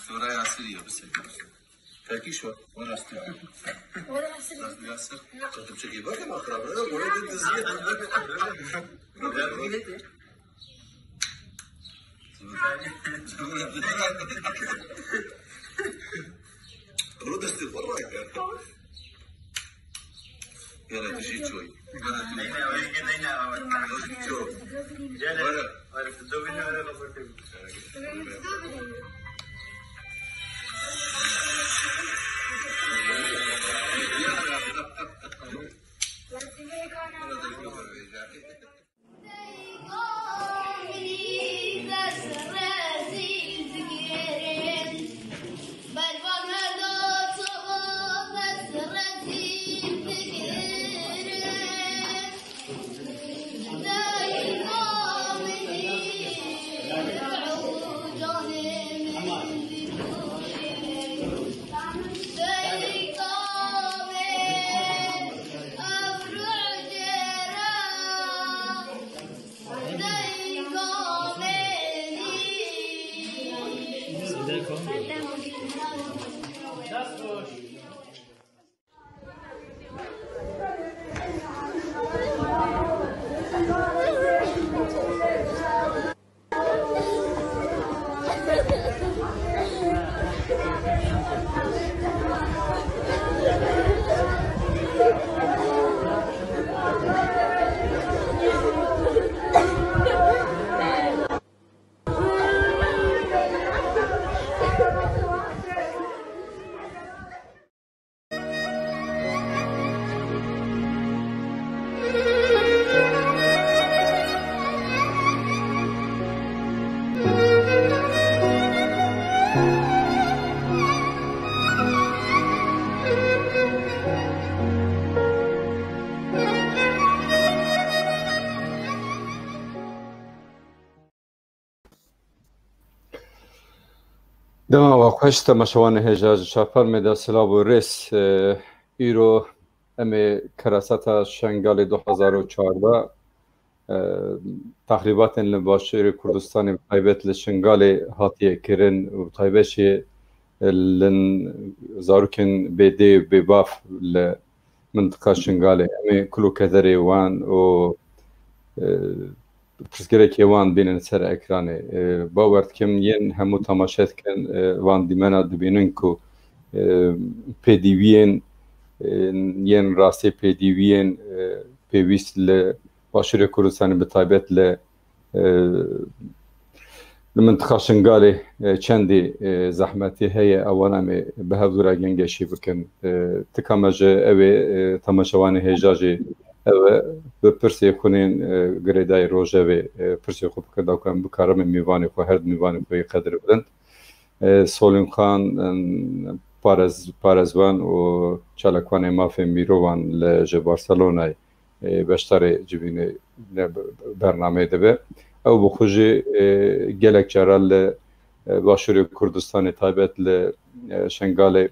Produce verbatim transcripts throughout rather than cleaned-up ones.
Şuraya sürüyor bu sefer. Peki şu, o rastı. Rastı yasır. Çatıp çekeyim. Bakın akrabına, oraya da düzgün. Bunu da istiyor, vallahi ya. Yaratıcı çoy. Yaratıcı çoy. Dema we xweş, temaşevanê hêja ji Çavpar Medya, silav û rêz. E, îro em ê keraseta Şengalê du hezar û çardeh, e, texrîbatên li Başûrê Kurdistanê, bi taybet li Şingalê hatiye kirin û bi taybet jî, e, li zarokên bêdê û bêbav li mintiqa Şingalê. Em ê kul û kederê wan û, e, pirsgirêkê wan bînin ser ekranê. E, bawer dikim yên hemû temaşe dikin, e, van dîmena dibînin ku, e, pêdiviyên, e, yên rastê pêdiviyên, e, pêwîst li Başûrê Kurdistanê bi taybet li, e, li mintiqa Şingalê, e, çendî, e, zehmetî heye, ewan em ê bi hevdû re gengeşî bikin. E, tika me ji ew ê, e, temaşevanê hêja jî ew e, bi pirsê xwînên, e, girêdayî rojevê, e, pirsê xwe bikin, da ku em bikarin mîvanê xwe, her du mîvanê xwe yê qedirbilind, e, Solîm Xan, e, parez-, parezwan û çalakvanê mafê mirovan li, ji Barcelonayê, e, beşdarê civînê ne be-, bernameyê dibe. Ew bi xwe jî, e, gelek cara li, e, Başûrê Kurdistanê, taybet li, e, Şengalê,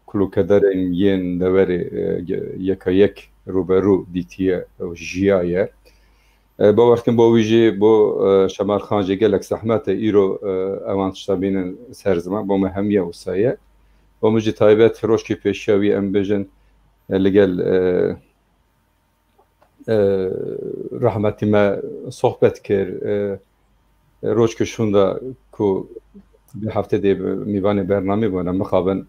kul û kederên yên deverê, e, ye-, yeka yek rûberû dîtiye û jiyaye. E, bawer dikim bo wî jî, bo, e, Şemal Xan jî gelek zehmet e îro, e, ewan tişta bînin ser ziman, bo me hemiya wisa ye. Bo min jî taybet rojkê pêşiya wî em bêjin, e, li gel, e, e, rehmetî me sohbet kir. E, rojkê şûnda ku vê heftê dê bi mîvanê bernamê bûne, mixabin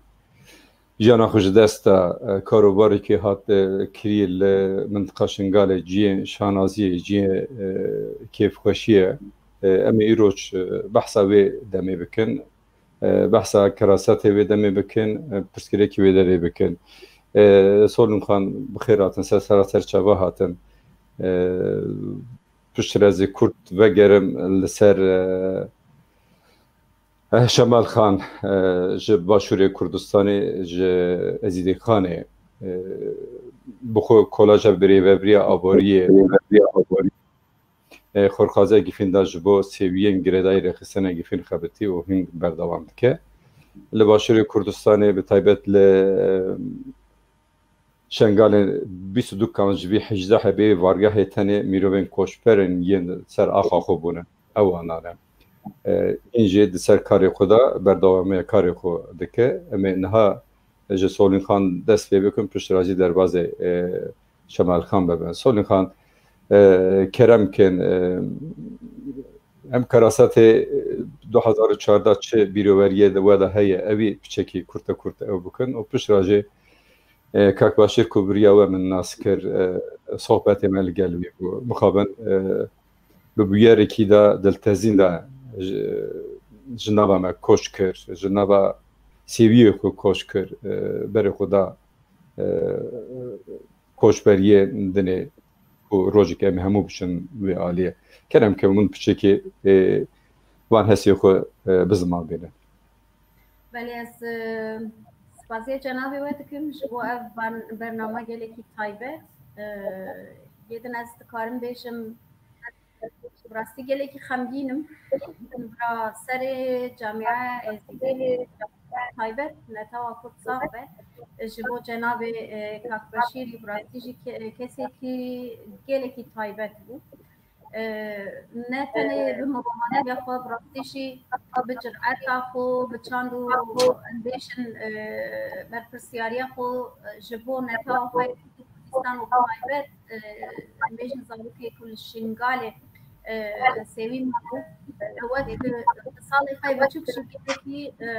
jiyana xwe ji dest da, e, karobarekê hat, e, kirî li mintiqa Şingalê, cihê şanaziyê, cihê, e, kêfxweşiyê. E, em ê îroj, e, behsa wê demê bikin. E, behsa kerasetê wê demê bikin, e, pirsgirêkî wê derê bikin. E, Solîm Xan, bi xêr hatin, ser sera ser çava hatin. E, piştre ez ê kurt vegerim li ser, e, e, Şemal Xan, e, ji Başûrê Kurdistanê, ji Ezîdê Xanê, e, bi xwe kolaja birêvebiriya aboriyê, e, xwerxaziya gifîn da ji bo sêwiyên girêdayî rêxistina gifîn xebitî û hîn berdewam dike. Li Başûrê Kurdistanê, bi taybet li, e, Şengalê, bîst û du kan ji vî hejdeh hebê vargehê tenê mirovên koçber in yên ser axa xwe bûne. Ew anan e. E, hîn jî di ser karê xwe de berdewamiya karê xwe dike. Em ê niha ji Solîn Xan dest pê bikin, pişt re jî derbazê, e, Şemal Xan bibin. Solîn Xan, e, kerem kin, e, em kerasetê, e, du hezar û çardeh çi bîroveriyê de we de heye, ewî piçekî kurte kurt ew bikin û pişt re jî, e, Kak Başîr ku biriya we min nas kir, e, sohbetê me li gel wî bû. Mixabin, e, bi bûyerekî de diltezîn de ji, ji nava me koç kir, ji nava sêwiyê xwe koç kir, e, berê xwe da, e, koçberiyê dinê ku rojek em hemû biçin wê aliyê. Kerem ke min piçekê, e, van hesê xwe, e, bi ziman bînin. Belê ez, e, spasiya cenabê we dikim ji bo ev ban-, bernama gelekî taybet. E, yê din ez dikarim bêjim, bi rastî gelekî xemgîn im. Bira serê camia Êzidî taybet, netewa Kurd sax be. Ji bo cenabê, e, Kak Beşîrî bi rastî jî ke-, kesekî gelekî taybet bû. E, ne tenê bi mirovatiya xwe, bi rastî jî bi cireta xwe, bi çand û em bêjin, e, berpirsiyariya xwe, e, ji bo netewa xwe yê Kurdistan û bi taybet, e, em bêjin zarokê ku li Şingalê, e, sêwî mabû. E, wek, e, salê xwe yê biçûk jî gelekî, e,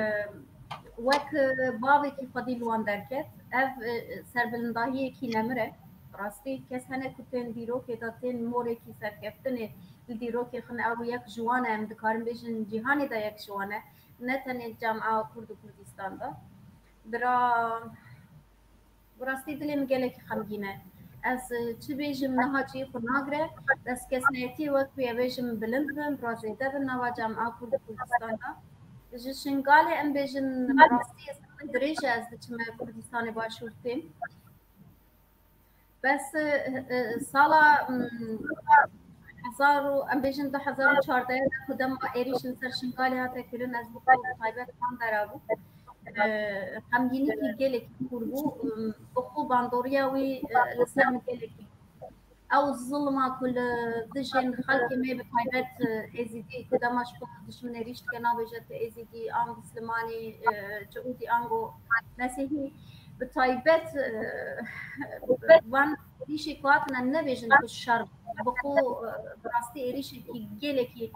wek, e, bavekî xwedî li wan derket. Ev, e, serbilindahiyekî nemir e. Rastî kes hene ku tên dîrokê de, tên morekî serkeftinê li dîrokê xin, ew yek ji wan e, em dikarin bêjin cîhanê de yek ji wan e. Ne tenê camia Kurd û Kurdistan de. Bira, bi rastî dilê min gelekî xemgîn e. Ez, e, çi bêjim niha çiyê xwe nagire. Dest kesnetiyê wek wê bêjim bilind bin, bira zêde bin nava camia Kurd û Kurdistan de. Ji Şingalê em bêjin bi rastî ez dirêj e ez diçime Kurdistanê Başûr têm. Bes, e, e, sala, mm, hezar û, em bêjin du hezar û çardeh de ku dema êrîş li ser Şingalê hate kirin, ez bi xwe bi taybet van dera bûm. E, xemgînîkî gelekî kûr bû, mm, bi xwe bandoriya wî, e, li ser min gelekî. Ew zilma ku li dijên xelkê me bi taybet, e, Êzidî ku dema ji xwe dijmin êrîş dike nabêje tu Êzidî an Mislimanî, e, Ciûdî ango Mesîhî, bi taybet, e, van êrîşê ku hatine nebêjin ku şer, bi xwe, e, bi rastî êrîşekî gelekî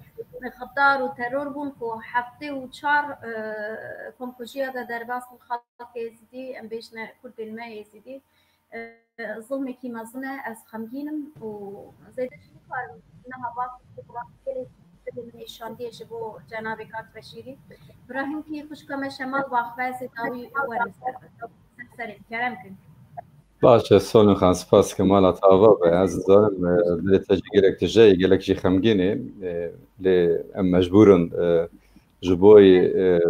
xipdar û teror bûn ku heftê û çar, e, komkujiya de derbas bû xelkê Êzidî, em bêjine Kurdên me Êzidî. E, zilmekî mezin e, ez xemgîn im û zêde jî nikarim niha bas bikim, rastî gelek dilê min êşandiye ji bo cenabê Kak Beşîrî. Bira hinkî xwişka me Şemal baxve, ez ê dawî werim ser, ser serê, kerem kin. Baş e, Solîn Xan, spas ke mala te ava be. Ez dizanim, e, dilê te jî gelek tije ye, gelek jî xemgîn e. E, lê em mecbûr in, e, ji bo, e,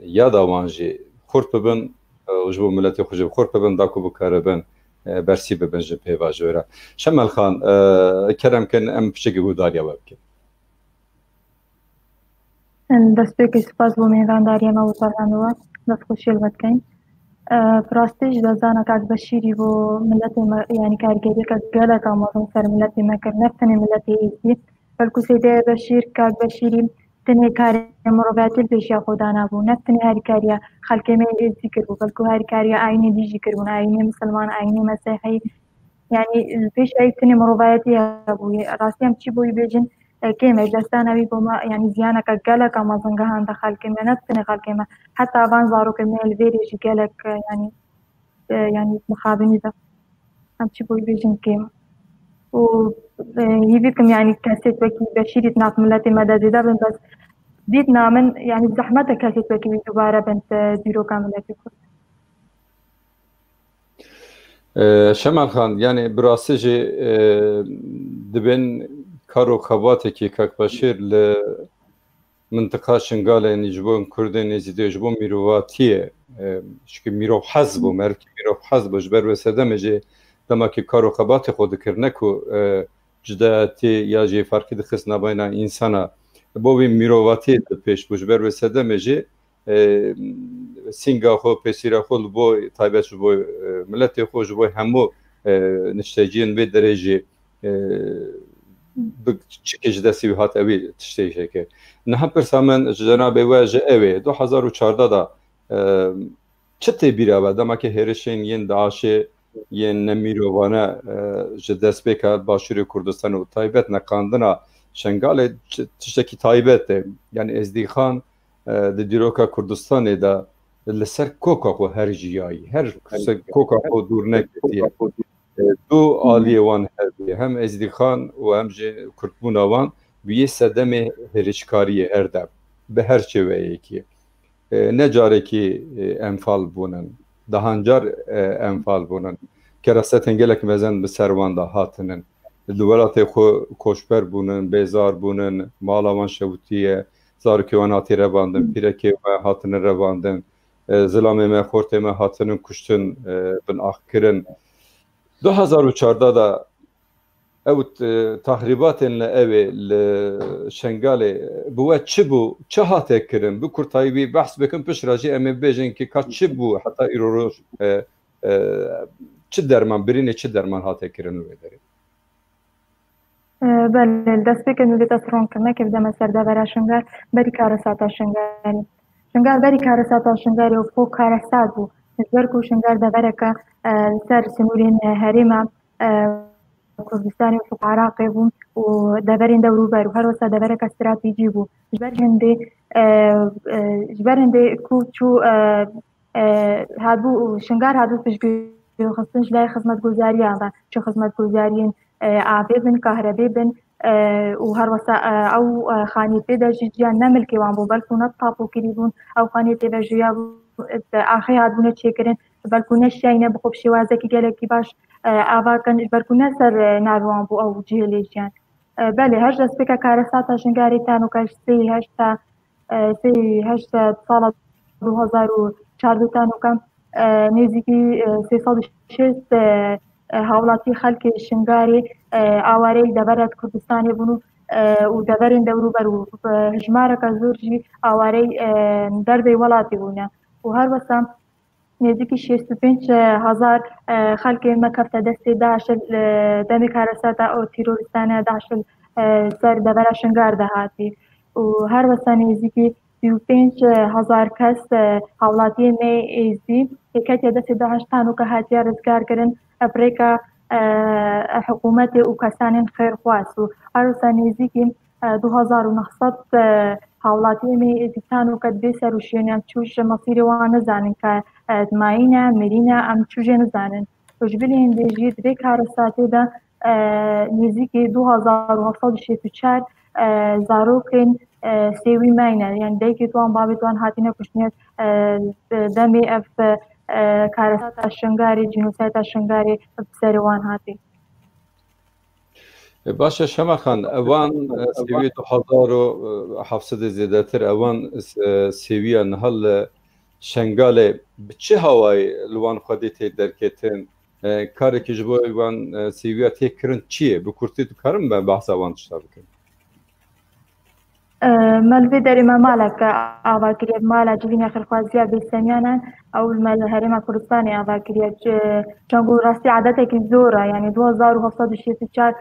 yada wan jî xurt bibin, e, û ji bo miletê xwe jî xurt bibin, da ku bikaribin, e, bersî bibin ji pêvajoya. Şemal Xan, e, kerem kin em piçekî guhdariya we bikin. Destpêkê spas bo mêvandariya me û bername we. Dest xweşiyê li we dikeyin. E, bi rastî jî dezana Kak Beşîrî bo miletê me, yanî kargêriyeke gelek mezin ser miletê me kir. Ne tenê miletê Êzidî, belkû Seyde Beşîr, Kak Beşîrî tenê karê mirovatî li pêşiya xwe danabû. Ne tenê harîkariya xelkê me yê Êzidî kiribû, belkû harîkariya ayînê dî jî kiribûn, ayînê misilman, ayînê mesîhî. Yanî, li pêşiya wî tenê mirovayetî hebû. Rastî em çi bo wî bêjin, e, kêm e. Ji destdana wî bo me, yanî, ziyaneke geleka mezin gihande xelkê me, ne tenê xelkê me. Heta van zarokên me li vêrê jî gelek, e, yanî, e, yanî, mixabinî de. Em çi bo wî bêjin kêm e. Û, e, hîvî kim, yanî, kesêt wekî Beşîrî di nav miletê me de zêde bin, bes dîtina min, yanî, zehmet e kesêt wekî wî dubare bin di dîroka miletê Kurd. E, Şemal Xan, yanî bi rastî jî, e, dibên kar û xebatekî Kak Beşîr li mintiqa Şingalê, yanî ji bo Kurdên Êzidî, ji bo mirovatiyê, e, çikî mirov hez bû, merivkî mirov hez bû, ji ber wê sedemê jî dema kî kar û xebatê xwe dikir, ne ku, e, cudayetî ya jî ferqî dixist navbeyna însana, bo wî mirovatiyê di pêş bû, ji ber wê sedemê jî e, sînga xwe, pêsîra xwe li bo taybet ji bo, e, miletê xwe, ji bo hemû, e, nişteciyên vê derê jî, e, bi çikê ji destê wî hat, ew ê tiştê jê kir. Niha pirsa min ji cenabê we ji ew ê, du hezar û çardeh de, e, çi tê bîra we, dema ke hêrişên yên DAIŞê yên nemîrovane, e, ji destpêka Başûrê Kurdistanê û taybet neqandina Şengalê çi, tiştekî taybet e. Yani Êzdîxan, e, di dîroka Kurdistanê de li ser koka xwe her jiyayî, her ser koka xwe dûr neketiye. E, du aliyê wan hebûye, hem Êzdîxan û hem jî Kurdbûna wan bûye sedemê hêrişkariyê her dem, bi her çêweyekî. E, ne carekî, e, enfal bûnin, dehan car, e, enfal bûnin. Keresetên gelek mezin bi ser wan de hatinin. Li welatê xwe koçber bûnin, bêzar bûnin, mala wan şewitiye, zarokê wan hatî revandin, pîrekê me hatinin revandin, e, zilamê me, xortê me hatinin kuştin, e, binaxkirin. Du hezar û çardeh de ew, e, taxrîbatên li ew ê li Şengalê, e, bi we çi bû, çi hate kirin? Bi kurtayî wî behs bikin, piştre jî em ê bibêjin ki ka çi bû heta îro roj, e, e, çi derman, birînê çi derman hate kirin li wê derê? E, belê, li destpêkê min vê dest ron kirine, kevdeme ser devera Şingal, berî karesata Şingalê. Şingal berî karesata Şingalê û xwe karesat bû. Ji ber ku Şingal devereke, e, li ser sinûrên, e, herêma, e, Kurdistanê û Iraqê bû û deverên dewrûber û her wisa devereke stratejî bû. Ji ber hindê, e, e, ji ber hindê ku çû, e, e, hatbû, Şingal hatbû piştgirêxistin ji layê xizmetguzariyan ve, çi xizmetguzariyên, e, avê bin, kahrebê bin, e, û her wisa, e, ew, e, xanî tê de jî ciyan ne milkê wan bû, belkû ne tapokirî bûn, ew xanî tê de jiya bû, e, axê hatbûne çêkirin, belkû ne şiyayîne bi xwe bi şêwazekî gelekî baş, e, ava kin, ji ber ku ne ser, e, navê wan bû ew cihê lê jiyan. E, belê, her ji destpêka karesata Şingalê tanoka ji sê û heşt ta, e, sê û heşt sala du hezar û çardeh tanoka, e, nêzîkî, e, sê sed û şêst, e, e, hawlatî xelkê Şingalê, e, awareyî devera Kurdistanê bûn û, e, û deverên dewrûber û, e, hijmareke zor jî awareyî, e, derveyî welatê bûne. Û her wisa nêzîkî şêst û pênc hezar, e, xelkê me kefte destê DAIŞ, e, demê karesata û terorîstane DAIŞ, e, ser devera Şingal de hatî. Û her wisa nêzîkî sî û pênc hezar kes, e, hawlatiyê me êzdî, yê ketiye destê DAIŞ tanoka hatiye rizgar kirin, ev rêka, e, hikûmetê û kesanên xêrxwaz û her wisa nêzîkî, e, du hezar û neh sed, e, hawlatiyê me êzdî tanoka di vê ser û şiyên em çû ji mesîrê wan nizanin ke, e, dimayîne, mirîne, em çû jê nizanin. Û ji bilî hindê jî di vê karesatê de, e, nêzîkî du hezar û heft sed û şêst û çar, e, zarokên, e, sêwî mayîne, yani dayikê wan, bavê wan hatine kuştin, e, demê ev, e, karesata Şingalê, cînosayda Şingalê bi serê wan hatî. E, baş e, Şema Xan, ewan, e, sêwî du hezar û heft sedê zêdetir, ewan, e, sêwiya niha li Şengalê bi çi hawayê li wan xwedî tê derketin? E, karekî ji bo wan, e, sêwiya tê kirin çi ye? Bi kurtî dikarim be behsa wan tişta bikim? E, me li vê derê me maleke ava kiriye, mala civînê xêrxwaziya Bêsemiyan e. Ew li me li Herêma Kurdistanê ava kiriye. Çi-, çend ku rastî edetekî zor e, yani du hezar û heft sed û şêst û çar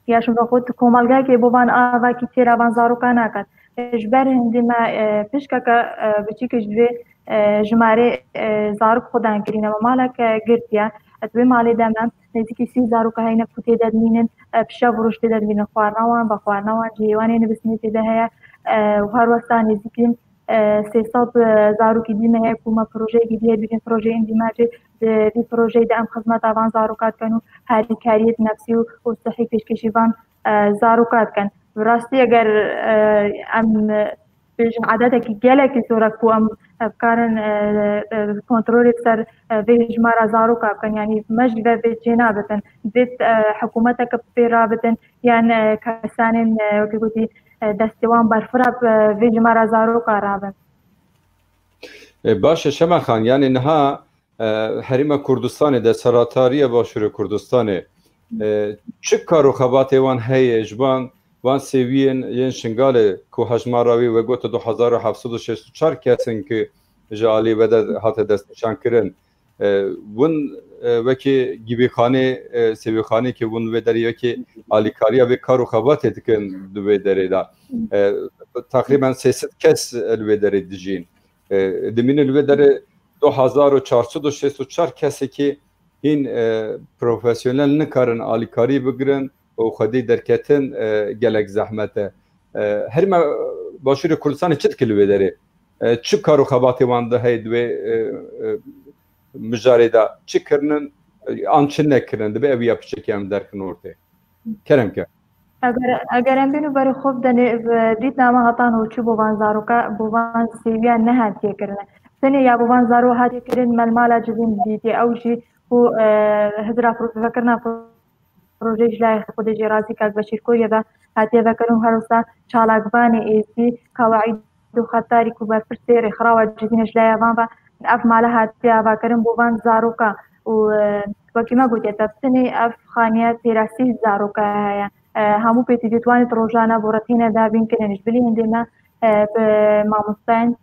ya şûn vexwe tu komelgehekê bo van avakî têra van zaroka naket. Ji ber hindî me, e, pişkeke, e, biçîkê ji vê, e, jimarê, e, zarok xwedan kirîne. Me maleke girtiye. Di vê malê de me nêzîkî sî zaroka heyne ku tê de dimînin, e, bi şev û roj tê de dimînin xwarina wan, vexwarina wan, cihê wan ê nivîsînê tê de heye, e, û her wesa nêzîkî, e, sê sed, e, zarokî dî me heye ku me projeyekî dî heye, bîrîn projeyên dî me jî di vî projeyê de em xizmeta van zaroka dikin û harîkariyê nefsî û, û sihî pêşkêşî van, e, zaroka dikin. Bi rastî eger, e, em bêjin edetekî gelekî zor e ku em, e, bikarin, e, e, kontrolê ser, e, vê hijmara zaroka bikin. Yanî me jî ve vê çê nabitin. Divê, e, hikûmeteke pê rabitin yan, e, kesanên, e, wekî gotî, e, destê wan berfira, e, vê hijmara zaroka rabin. E, baş e, Şema Xan, yani niha, e, Herêma Kurdistanê, desthilatdariya Başûrê Kurdistanê, e, çi kar û xebatê wan heye ji van, van sêwiyên yên Şingalê ku hejmara wî we gote du hezar û heft sed û şêst û çar kes in ki ji alî we de hate destnîşankirin. E, win, e, wekî givîxanê, e, sêwîxanê ki win vê derê wekî alîkariya vê kar û xebatê dikin di vê derê de. E, teqrîben sê sed kes li vê derê dijîn. E, dimînin li vê derê du hezar û çar sed û şêst û çar kesekî hîn, e, profesyonel nikarin alîkarî bigirin û xwedî derketin, e, gelek zehmet e. E, herî me Başûrê Kurdistanê çi dike li vê derê? E, çi kar û xebatê wan de heye divê, e, e, mijarê de çi kirinin, e, an çi nekirinin, divê ev ya piçekî em derkin ortê. Kerem ke. Eger, eger em bên û berê xwe bidenê, bi dîtina me heta niha çi bo van zaroka, bo van sêwiya nehatiye kirine. Tenê ya bo van zaro hatiye kirin, me li mala civîn dîtiye. Ew jî ku, e, hizra pro-, vekirina projeyê ji layê Xwedê jê razî kak Beşîr Korye ve hatiye vekirin û her wisa çalakvanê êzidî, kawaîd û xetarî ku berpirsê rêxirawa civîn e ji laya van ve ev mala hatiye avakirin bo van zaroka û, e, wekî me gotiye, te tenê ev xaniya têra sî zaroka heye. E, hemû pêtivî tu wanî tu rojane bo re têne dabîn kirin. Ji bilî hindê me, e, bi mamosteyên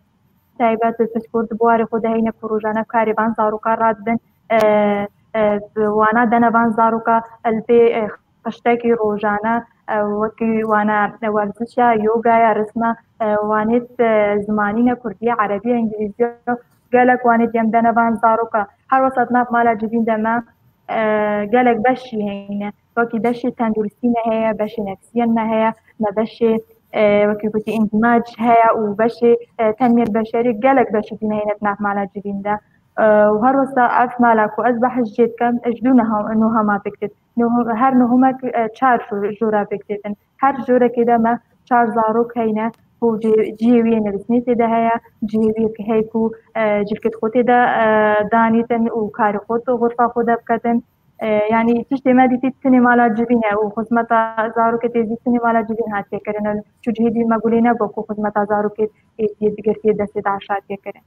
taybet bi pispor di buwarê xwe de heyne ku rojane karê van zaroka radibin, e, e, bi wana dene van zaroka li vê, e, xiştekî rojane, e, wekî wana werzişa, yogaya, risma, e, wanêt, e, zimanîne kurdî, erebî, îngilîzî, gelek wanêt yem dene van zaroka. Her wesat nav mala civîn de me, e, gelek beşî heyne. Wekî beşê tenduristî me heye, beşê nefsiyên me heye, me beşê, e, wekî gotî îndîmac heye û beşê, e, tenmiyet beşerî, gelek beşî dî me heyne di nav mala civîn de. E, û her wisa ev mala ku ez behs jê dikim, ji dû neha-, nohama fikir. Noh-, her nohomek, e, çar jor-, jora fikir din. Her jorekê de me çar zarok heyne ku cihê, cihê wî yê nivîsnê tê de heye, cihê wî yê heye ku, e, cilkê xwe tê de, e, danîtin û karê xwe, xurfa xwe de biketin. E, yanî tiştê me dîtî tinê mala civîn e û xizmeta zarokê tê zî tinê mala civîn hatiye kirin. Çi cihê dî me gulê nebû ku xizmeta zarokê êzidiyê digirtiye destê DAIŞ hatiye kirin.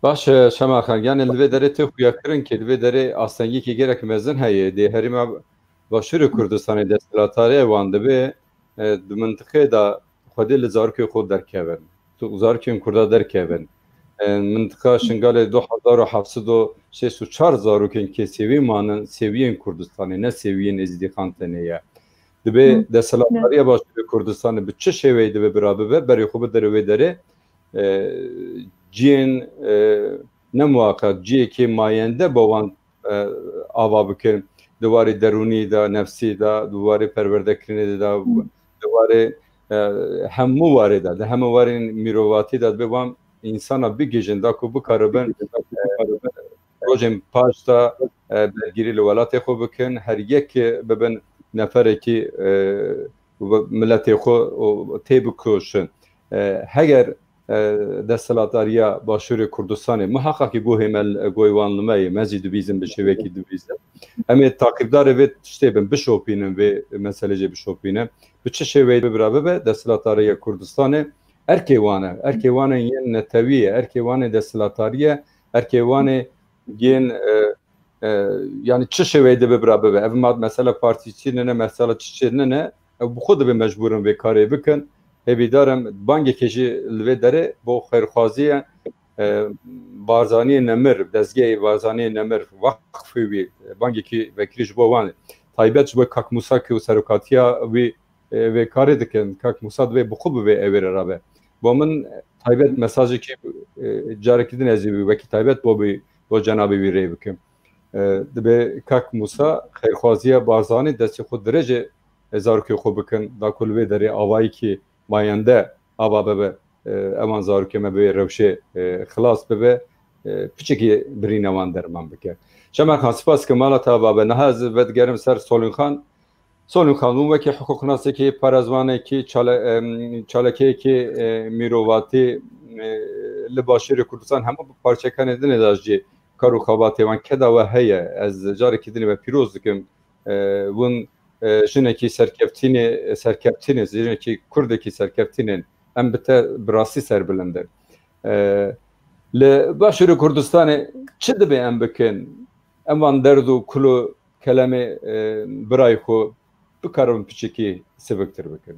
Baş e, Şema Xan, yani li vê derê tê xuya kirin ki li vê derê astengiyekî gelek mezin heye. Dê herî me Başûrê Kurdistanê desthilatdariya wan dibe, e, di mintiqê de xwedê li zarokê xwe derkevin. Tu zarokên Kurda derkevin. E, mintiqa Şingalê du hezar û heft sed û şêst û çar zarokên kesê wî manin, sêwiyên Kurdistanê, ne sêwiyên Êzidî Xan tenê ye. Dibe Hı. desthilatdariya Başûrê Kurdistanê bi çi şêweyê dibe bira bibe, berê xwe bidere wê derê, e, ciyên, e, ne muhaqqaq, ciyekê mayende bo wan, e, ava bikin. Di warê derûnî de, nefsî de, di warê perwerdekirinê de, Hı. di warê, e, hemû warê de, di hemû warên mirovatî de dibe wan însana bigihîjin da ku bikaribin, e, rojên paş de, e, bergirî li welatê xwe bikin, her yek bibin neferekî, e, û bi miletê xwe û tê bikoşin. E, heger, e, desthilatdariya Başûrê Kurdistanê, muhaqqaqî guhê me, guhê wan li me ye, me zî dibîzin, bi şêwekî dibîzin. Em ê taqîbdarê vê tiştê bin, bişopînin, vê meselê jê bişopînin. Bi çi şêweyê bibira bibe, desthilatdariya Kurdistanê erkê wan e, erkê wan e yên netewî ye, erkê wan e desthilatdarî ye, erkê wan e yên, e, e, yani çi şêweyê dibe bira bibe. Ev ma-, mesela partîçî nine, mesela çiçê nine, ew bi xwe dibe mecbûr in vê karê bikin. Hêvîdar im bangekê jî li vê derê bo xeyrxwaziyê, e, Barzaniyê Nemir, dezgehê Barzaniyê Nemir, waqfê wî, bangekî vekirî ji bo wan, taybet ji bo Kak Mûsa ku serokatiya wî, e, vê karê dikin. Kak Mûsa divê bi xwe bibê ewê re rabe. Bo min taybet mesajekî, e, carekî din ez ê wî wekî taybet bo bî, bo cenabê wî rê bikim. E, dibe Kak Mûsa xeyrxwaziya Barzanî destê xwe dirêjê, e, zarokê xwe bikin, da ku li vê derê avayekî mayende ava bibe, e, ewan zarokê me bi vê rewşê, e, xilas bibe, e, piçekî birîna wan derman bike. Şema Xan, spas ke mala te ava be. Niha ez vedigerim ser Solîn Xan. Solîn Xan, hûn wekî hiqûqnasekî, parêzvanekî, çale-, em, çalakeyekî, e, mîrovatî, e, li Başûrê Kurdistan hemû parçekanê dinê de jî kar û xebatê wan keda we heye. Ez carekî dinê we pîroz dikim. E, hûn, e, jinekî serkeftinê, serkeftinê, jinekî kurdekî serkeftinên. Em bi te bi rastî serbilind in. E, li Başûrê Kurdistanê çi dibe em bikin? Em van derd û kul û kelemê, e, birayê xwe bikarin piçekî siviktir bikin.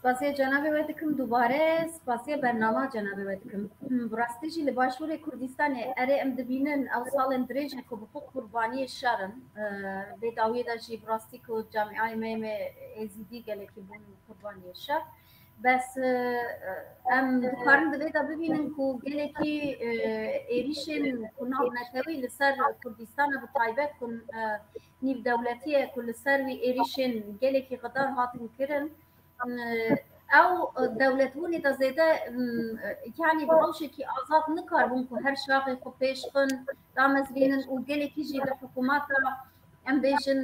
Spasiya cenabê we dikim dubare, spasiya bernama cenabê we dikim. Bi rastî jî li Başûrê Kurdistanê erê em dibînin ew salên dirêj e ku bi xwe qurbaniyê şer in. Vê dawiyê de jî bi rastî ku camîayê me yê Êzîdî gelekî bûn qurbaniyê şer. Bes em dikarin di vê de bibînin ku gelekî êrîşên ku navnetewî li ser Kurdistana bi taybet ku nîvdewletî ye ku li ser wî êrîşên gelekî xidar hatin kirin. Ew dewletbûnê de zêde, yanî bi rewşekî azad nikaribûn ku her şaxê xwe pêş xin, damezrînin û gelekî jî li hikûmeta em bêjin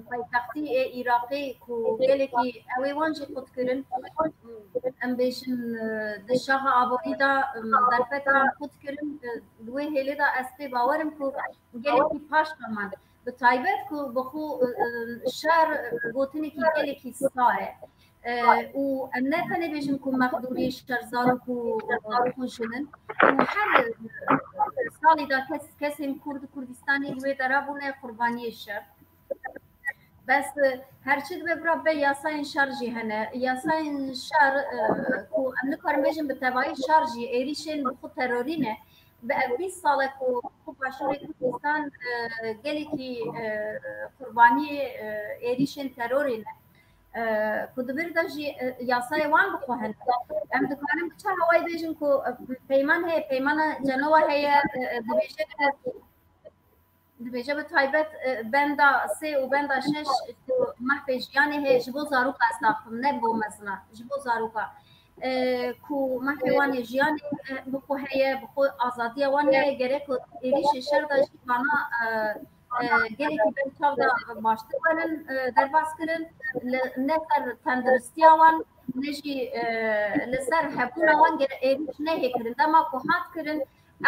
paytextî ê Iraqê ku gelekî ew ê wan jî qut kirin, em bêjin di şaxa aborî de derfetê wan qut kirin. Li wê hêlê de ez pê bawer im ku gelekî paş ve man. Bi taybet ku bi xwe şer gotinekî gelekî sar e. Û em ne tenê bêjin ku mexdûriyê şer zarok û xwe jin in. Û her salî de kes, kesên Kurd û Kurdistanî li wê dera bûne qurbaniyê şer. Bes her çi dibe bira be yasayên şer jî hene. Yasayên şer ku em nikarin bêjin bi tevayî şer jî êrîşên bi xwe terorî ne. Bi ev bîst sal e ku xwe Başûrê Kurdistan gelekî qurbaniyê êrîşên terorê ne. Ku di vir de jî yasayê wan bi xwe hene. Em dikarin bi çi hawayî bêjin ku peyman heye, peymana Cenova heye, dibêje ku dibêje bi taybet benda sê û benda şeş ku mehfê jiyanê heye ji bo zaroka ez daxim, ne bo mezina, ji bo zaroka. Ku mehfê wan ê jiyanê bi xwe heye, bi xwe azadiya wan heye, gerek ku êrîşê şer de jî vana gelekî ber çav de baştir werin derbas kirin, li ne ser tenduristiya wan, ne jî li ser hebûna wan êrîş nehê kirin. Dema ku hat kirin,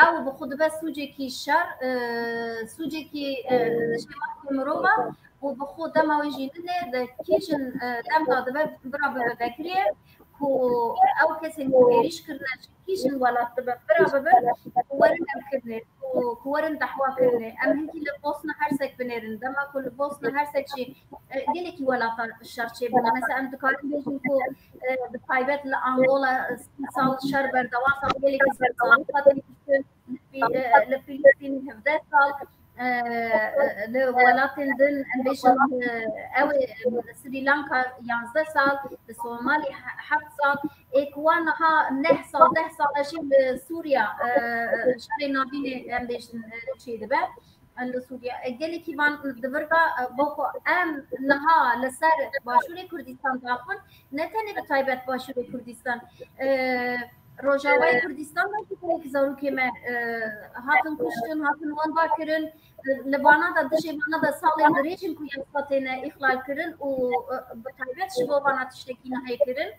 ew bi xwe dibe sûcekî şer, sûcekî dijî mafê mirova û bi xwe dema wê jî nine di kîjin dem de dibe bira bibe vekirî ku ew kesên ku êrîş kirine ji kîjin welat dibe bira bibe ku werin ev kirinê. Ku werin dehwa kirinê. Em hinkî li Bosna Hersek binêrin. Dema ku li Bosna Hersek jî gelekî welata şer çêbûne. Mesela em dikarin bêjin ku bi taybet li Angola sî sal şer berdewam e, gelekî zaroka tê kuştin. Li Filîstîn hevdeh sal, li welatên din em bêjin ew ê Sri Lanka yanzdeh sal, li Somalî heft sal, ê ku wan niha neh sal, deh sal e jî li Sûriya şerê navînê em bêjin çêdibe. Li Sûriya gelekî van di vir de bo ku em niha li ser Başûrê Kurdistan daxin, ne tenê bi taybet Başûrê Kurdistan, Rojavayê Kurdistan de jî gelek zarokê me hatin kuştin, hatin wenda kirin. Li vana de dijî vana de salên dirêj in ku yasa têne îxlal kirin û bi taybet ji bo vana tiştekî nehê kirin.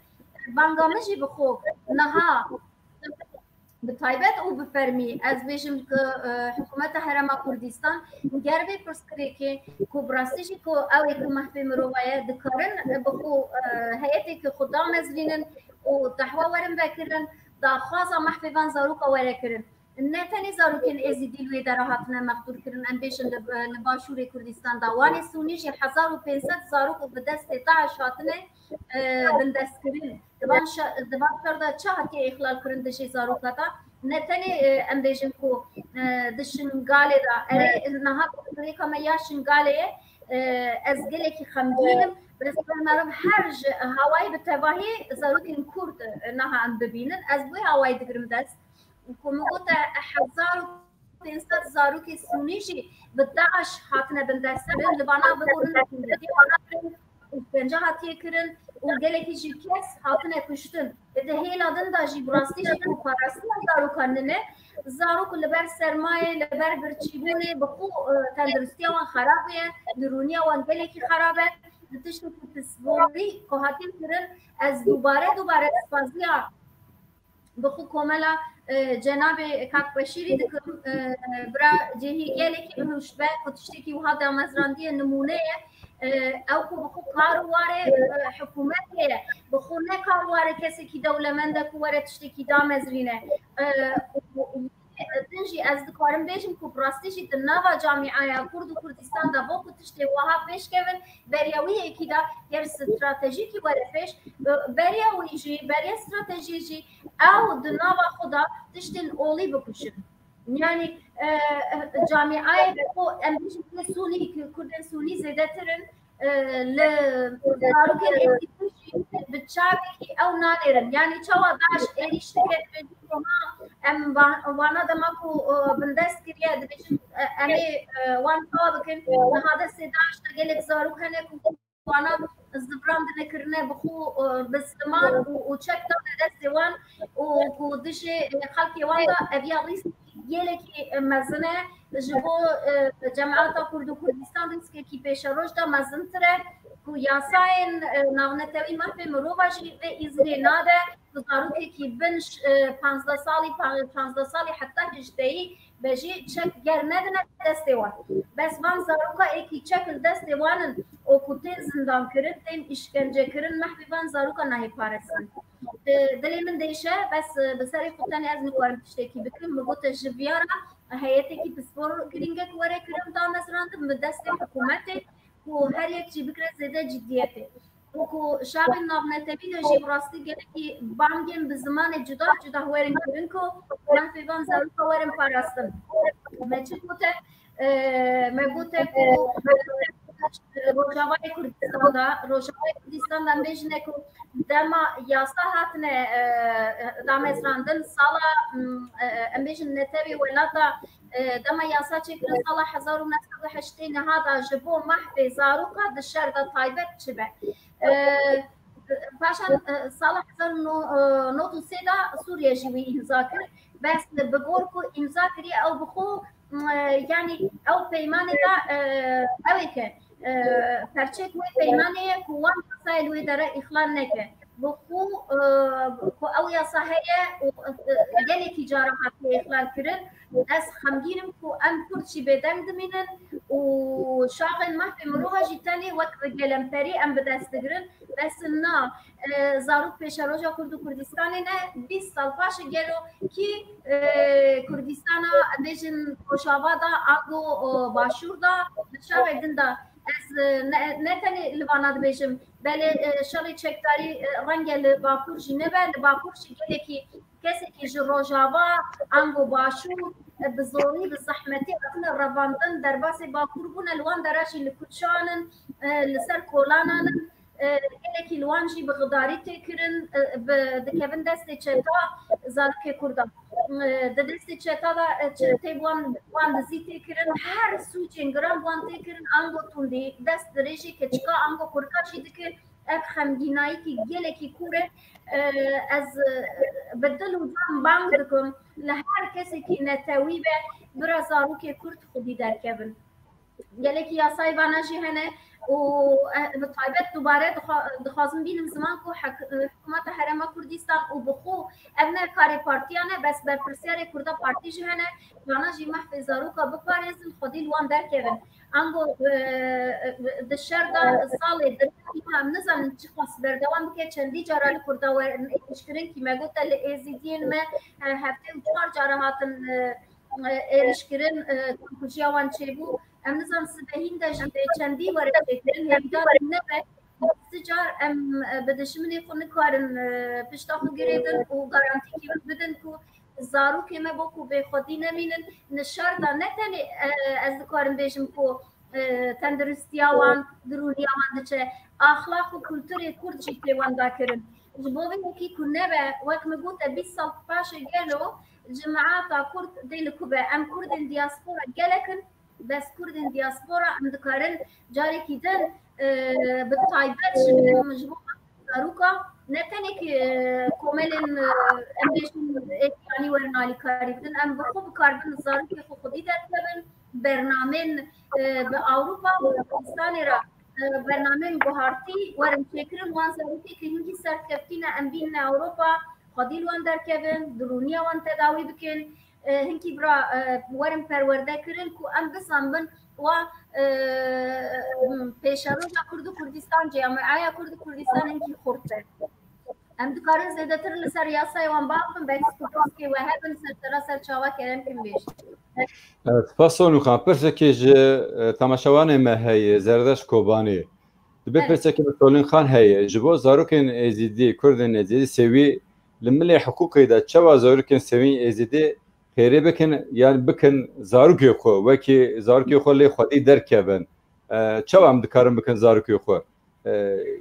Banga min jî bi xwe niha bi taybet û bi fermî ez bêjim ku hikûmeta Herêma Kurdistan ger vê pirsgirêkê ku bi rastî jî ku ew ê ku mehfê mirova ye dikarin bi xwe heyetê ku xwe damezrînin û dehwa werin vekirin, daxwaza mehfê van zaroka were kirin. Ne tenê zarokên Êzîdî li wê dera hatine mexdûr kirin, em bêjin li, li Başûrê Kurdistan de. Wanê Sûnî jî hezar û pênc sed zarok bi destê DAIŞ hatine, e, bindestkirin. Di van şe-, di van şer de çi hatiye îxlal kirin dijî zaroka de? Ne tenê, e, em bêjin ku, e, di Şingalê de, erê, niha rêka me ya Şingalê ye, e, ez gelekî xemgîn im. Bi rastî meriv her ji hawayê bi tevahî zarokên Kurd, e, niha em bibînin. Ez bi wê hawayê digirim dest. Ku min gote hezar û pênc sed zarokê Sûnî jî bi DAIŞ hatine bindestkirin, li vana biborin, îşkence hatiye kirin û gelekî jî kes hatine kuştin. Ê di hêla din de jî bi rastî jî ku parastina zarokan nine, zarok li ber sermayê, li ber birçîbûnê bi xwe, e, tenduristiya wan xerab bûye, dirûniya wan gelekî xerab e. Di tiştekî pisporî ku hatiye kirin, ez dubare dubare spasiya bi xwe komela, e, cenabê Kak Beşîrî dikim, e, bira cihê gelekî bihuşt be, ku tiştekî wiha damezrandiye nimûne ye. E, ew ku bi xwe kar û warê, e, hikûmetê ye, bi xwe ne kar û warê kesekî dewlemend e ku were tiştekî damezrîne. E, û, û, e, jî ez dikarim bêjim ku bi rastî jî di nava camîaya Kurd û Kurdistan de bo ku tiştê wiha pêş kevin, beriya wî yekî de ger stratejîkî were pêş, e, beriya wî jî, beriya stratejiyê jî ew di nava xwe de tiştên olî bikuşin. Yanî, e, e, camîayê de ku em bêjin ku Sûnî, Kurdên Sûnî zêdetir in, e, li zarokên êzidî jî bi çavekî ew nanêrin. Yanî çawa DAIŞ êrîş dike, dibêjin ku ha, em va-, vana dema ku, e, bindest kiriye, dibêjin, e, em ê, e, wan çawa bikin? Niha destê DAIŞ de gelek zarok hene ku vana zibrandine kirine bi xwe, e, bi siman û, û çek dane destê wan û ku dijê, e, xelkê wan de eviya rîsk gelekî, e, mezin e. Ji bo, e, cemaeta Kurd û Kurdistan rîskekî pêşeroj de mezintir e ku yasayên, e, navnetewî mafê mirova jî vê îznê nade ku zarokekî bin ş-, e, panzdeh salî, pa-, panzdeh salî heta hejdehî be jî çek ger nedine destê wan. Bes van zaroka êkî çek li destê wan in û ku tên zindankirin, tên îşkencekirin, mehvê van zaroka nahê parastin. Di dilê min dêşe, bes, e, bi serê xwe tenê ez nikarim tiştekî bikim. Min gote ji viya re heyetekî pispor girîngek were kirin damezrandin bi destê hikûmetê ku her yek jî bikire zêde ciddiyetê. Û ku şerên navnetewî de jî bi rastî gelekî bangên bi zimanê cuda cuda werin kirin ku mehvê van zaroka werin parastin. Me çi gote? E, me gote ku Rojavayê Kurdistan de, Rojavayê Kurdistan de em bêjine ku dema yasa hatine, e, damezrandin, sala, m, e, em bêjin netewê welata, e, dema yasa çêkirin sala hezar û neh sed û heştê niha de ji bo mehvê zaroka di şer de taybet çi be. E, paşan, e, sala hezar û neh sed û sê de Sûriye jî wî îmza kir. Bes bi gor ku îmza kiriye ew bi xwe, m, e, yanî ew peymanê de, e, ew ê ke, e, perçek wê peymanê ye ku wan yasayê li wê dere îxlal neke. Bi xwe, e, ku ew yasa heye û, e, gelekî cara hatiye îxlal kirin. Ez xemgîn im ku em Kurd jî bêdeng dimînin û şaxên mafê mirova jî tenê wek gelemperî em bi dest digirin. Bes na, e, zarok pêşeroja Kurd û Kurdistanê ne, bîst sal paşê gelo kî, e, Kurdistana, em bêjin Rojava da, ango, e, Başûr da, li şerê din de ez, e, ne, ne tenê li vana dibêjim, belê, e, şerê çekdarî, e, renge li Bakur jî nebe, li Bakur jî gelekî kesekî ji Rojava, ango Başûr, e, bi zorî, bi zehmetî hatine revandin, derbasê Bakur bûne, li wan dera jî li kuçanin, e, li ser kolanan in. E, gelekî li wan jî bi xidarî tê kirin, e, bi, dikevin destê çeta zarokê Kurdan. E, di destê çeta de, e, çi-, tê bi wan, wan dizî tê kirin, her sûcên giran bi wan tê kirin, ango tundî, dest dirêjê keçika, ango kurka jî dikir. Ev xemgînayîkî gelekî kûr e. E, ez, e, bi dil û can bang dikim, li her kesekî netewî be, bira zarokê Kurd xwedî derkevin. Gelekî yasayê vana jî hene û, e, bi taybet dubare dixwa-, dixwazim bînim ziman ku hek-, e, hikûmeta Herêma Kurdistan û bi xwe ev ne karê partiya ne, bes berpirsyarê Kurda partî jî hene, vana jî mehfê zaroka biparêzin, xwedî li wan derkevin. Ango, e, e, di şer de salê dirêj em nizanin çiqas berdewam bike, çendî cara li Kurda werin êrîşkirin, kî me gote li Êzîdiyên me, e, heftê û çar cara hatin, e, e, êrîşkirin, e, kujiya wan çêbû. Em nizan sibehîn de jî bê çendî were çêkirin, hêvîdar nebe. Sê car em, e, bi dişiminê xwe nikarin, e, pişta xwe girêdin û garantîkî bidin ku zarokê me bo ku bêxwedî nemînin, li şer de ne tenê, e, ez dikarim bêjim ku, e, tenduristiya wan, dirûniya wan diçe, axlaq û kulturê Kurd jî tê wenda kirin. Ji bo vê yekî ku nebe, wek min gote, bîst sal paşê gelo cemaeta Kurd dê li ku be? Em Kurdên diaspora gelek in, bes Kurdên diaspora em dikarin carekî din, e, bi taybet ji, ji bo zaroka ne tenê ki, e, komelên, e, em bêjin êdîyanî werin alîkarî bidin, em bi xwe bikaribin zarokê xwe xwedî derkevin, bernamên, e, bi Ewropa û Kurdistanê re, e, bernamên guhartî werin çêkirin, wan zarokê ki hingî serkeftî ne em bînin Ewropa, xwedî li wan derkevin, dirûniya wan tedawî bikin, e, hinkî bira, e, werin perwerde kirin ku em bizanbin wa, e, pêşeroja Kurd û Kurdistan, camiaya Kurd û Kurdistan hinkî xurt be. Em dikarin zêdetir li ser yasayê wan biaxivin, belkî ku pirsîkê we hebin, ser sera ser çava kerem kin bêjin. Evet, spas Sonû Xan. Pirsekê ji e, temaşevanê me heye, Zerdeş Kobanî. Dibe Evet. Pirsekê min Solîn Xan heye. Ji bo zarokên Êzidî, Kurdên Êzidî, Sêwî li milê hiqûqê de çawa zarokên Sêwî Êzidî xêrê bikin, yan bikin zarokê xwe, wekî zarokê xwe lê xwedî derkevin. E, çawa em dikarin bikin zarokê xwe? E,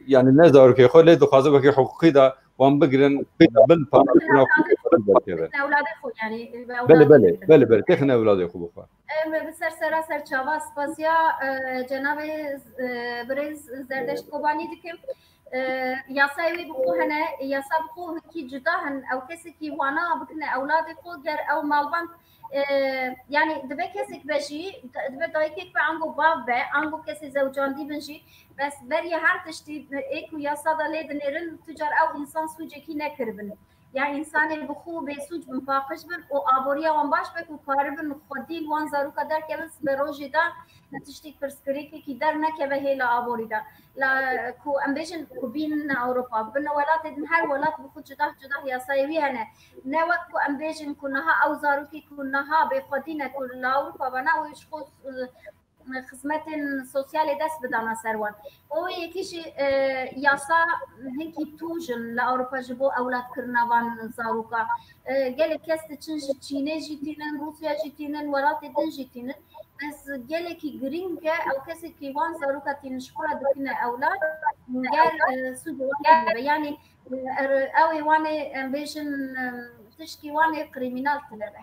yani ne zarokê xwe lê dixwazin wekî hiqûqî de wan bigirin, bin parastina xwe derkevin. Ewladê xwe, yani, Belê, belê, belê, belê. Têxin ewladê xwe bixwe. Em bi ser sera ser çava spasiya e, cenabê e, birêz Zerdeşt Kobanî dikim. E, yasayê wê bi xwe hene, yasa bi xwe hinkî cuda hin. Ew kesekî wana bikine ewladê xwe, ger ew malband e, yani dibe kesek be jî, dibe dayikek be, ango bav be, ango kesê zewcandî bin jî, bes beriya her tiştî ê ku yasa de lê dinêrin, tu car ew însan sûcekî nekiribin. Ya însanê bi xwe bêsûc bin, paqij bin û aboriya wan baş be ku karibin xwedî li wan zaroka derkevin, sibe rojê de tiştî pirsgirêkekî dernekeve hêla aborî de. La ku em bêjin ku bînin Ewropa, bine welatê din, her welat bi xwe cudah cudah yasayê wî hene. Ne wek ku em bêjin ku niha ew zarokê ku niha bêxwedî ne ku li Ewropa ve ne, wê ji xwe, e, xizmetên sosyalê dest bidana ser wan. Û yekî jî, e, yasa hinkî tûj in li Ewropa ji bo ewladkirina van zaroka. E, gelek kes diçin ji Çînê jî tînin, Rûsya jî tînin, welatê din jî tînin. Bes gelekî girîng e, ew kesekî wan zaroka tînin ji xwe re dikine ewlad, ger, e, sûcê wan tune be. Yanî, e, er, ew ê wan ê, em bêjin, e, tişkî wan ê krîmînal tune be.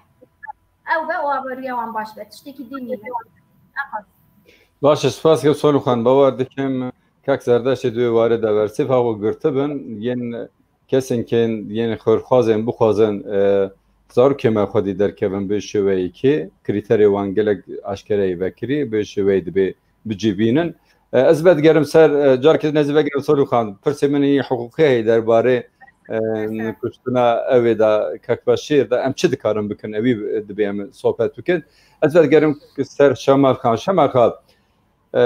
Ew be û aboriya wan baş be. Tiştekî dî nîne. Eqas. Baş e, spas ke Sonû Xan, bawer dikim kak Zerdeştê di wê warê de wer sêv haxwe girtibin, yên kesên kên yên xêrxwazên bixwazin, e, zarokê me xwedî derkevin bi şêweyekê, krîterê wan gelek aşkere yê vekirî, bi şêweyê dibê bicivînin. E, ez vedigerim ser, e, carkê din ez ê vegerim Sonû Xan. Pirsê min yê hiqûqî heye derbarê, e, kuştina ew ê de, Kekbaşêr de, em çi dikarin bikin, ewî dibê em sohbet bikin. Ez vedigerim ser Şemal Xan. Şemal Xan, e,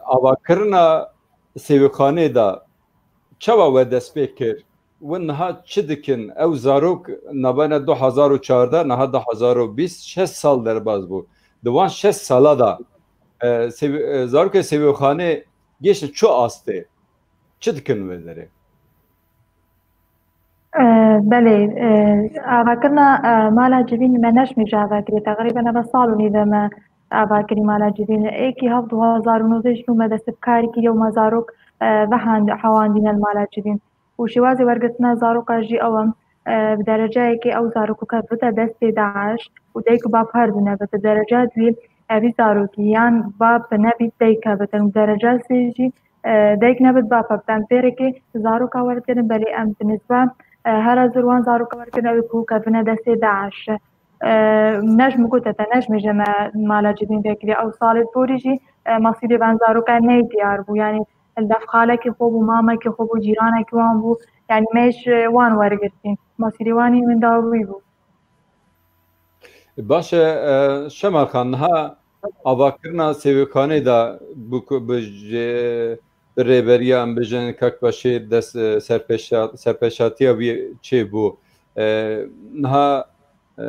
avakirina Sêwîxanê de çawa we dest pê kir? Win niha çi dikin? Ew zarok navbeyna du hezar û çardeh, niha du hezar û bîst, şeş sal derbas bû. Di wan şeş sala de, e, Sêwî-, e, zarokê Sêwîxanê gêştin çi astê? Çi dikin wê derê? E, belê, e, avakirina, e, mala civîn me neşmî ji avakirî. Teqrîben eve sal û nîve me avakirî mala civîn. Êkî heft du hezar û nozdeh ji nû me dest bi karî kiriye û me zarok, e, vehand-, hewandîne li mala civîn. Û şêwazê wergirtina zaroka jî ew e, e, bi derecayekê ew zarok ku kevite destê DAIŞ û dayik û bab her du nebit. Bi dereca duyê evî zarokî yan bab nebît dayik kevitin û bi dereca sê jî, e, dayik nebit bab kevit. Em pêrekê zaroka werdigirin, belê em bi nisba, e, her zor wan zaroka werdigirin ew ê ku kevine destê DAIŞ. E, nejm gote te, nejmê ji me mala civîn vekirî. Ew salê borî jî, e, masîrê van zaroka ney diyar bû. Yanî li dev xalekî xwe bû, mamekî xwe bû, cîranekî wan bû. Yanî me ji wan wergirtî. Masîrê wan ê winda wî bû. Baş e, e, Şemal Xan, niha avakirina Sêwîxanê de bi ku-, bi ji, bi rêberiya em bijin Kak Beşîr dest, e, serpêşa-, serpêşatiya wî çêbû. E, niha, e,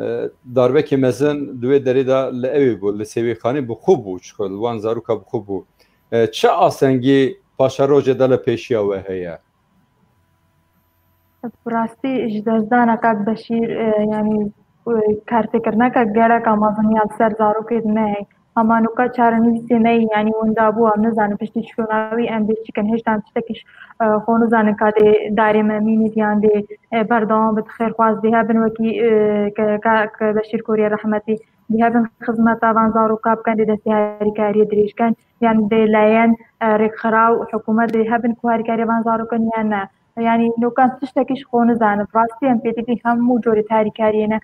darbekê mezin di wê derê de li ewê bû, li Sêwîxanê bi xwe bû, ji xwe, li wan zaroka bi xwe bû. E, çi astengî paşerojê de li pêşiya we heye? Bi rastî ji destdana kak Beşîr, e, yanî, e, kartêkirineke geleka mezin ya li ser zarokê di me heye. Hema nûka çarenivîsê me yî, yanî winda bû, em nizanin piştî çûna wî em dê çi kin. Hêşta em tiştekî ji, e, xwe nizanin ka dê darê me mînît yan dê, e, berdewam bit. Xêrxwaz dê hebin wekî, e, ke-, ka-, kak Beşîr Koriye rehmetî dê hebin xizmeta van zaroka bikin, dê destê harîkariyê dirêj kin. Yan dê layen, e, rêkxiraw û hikûmet dê hebin ku harîkariya van zarokan yan ne. Yanî nûka em tiştekî ji xwe nizanin. Bi rastî em pêdivî hemû corê harîkariyê ne.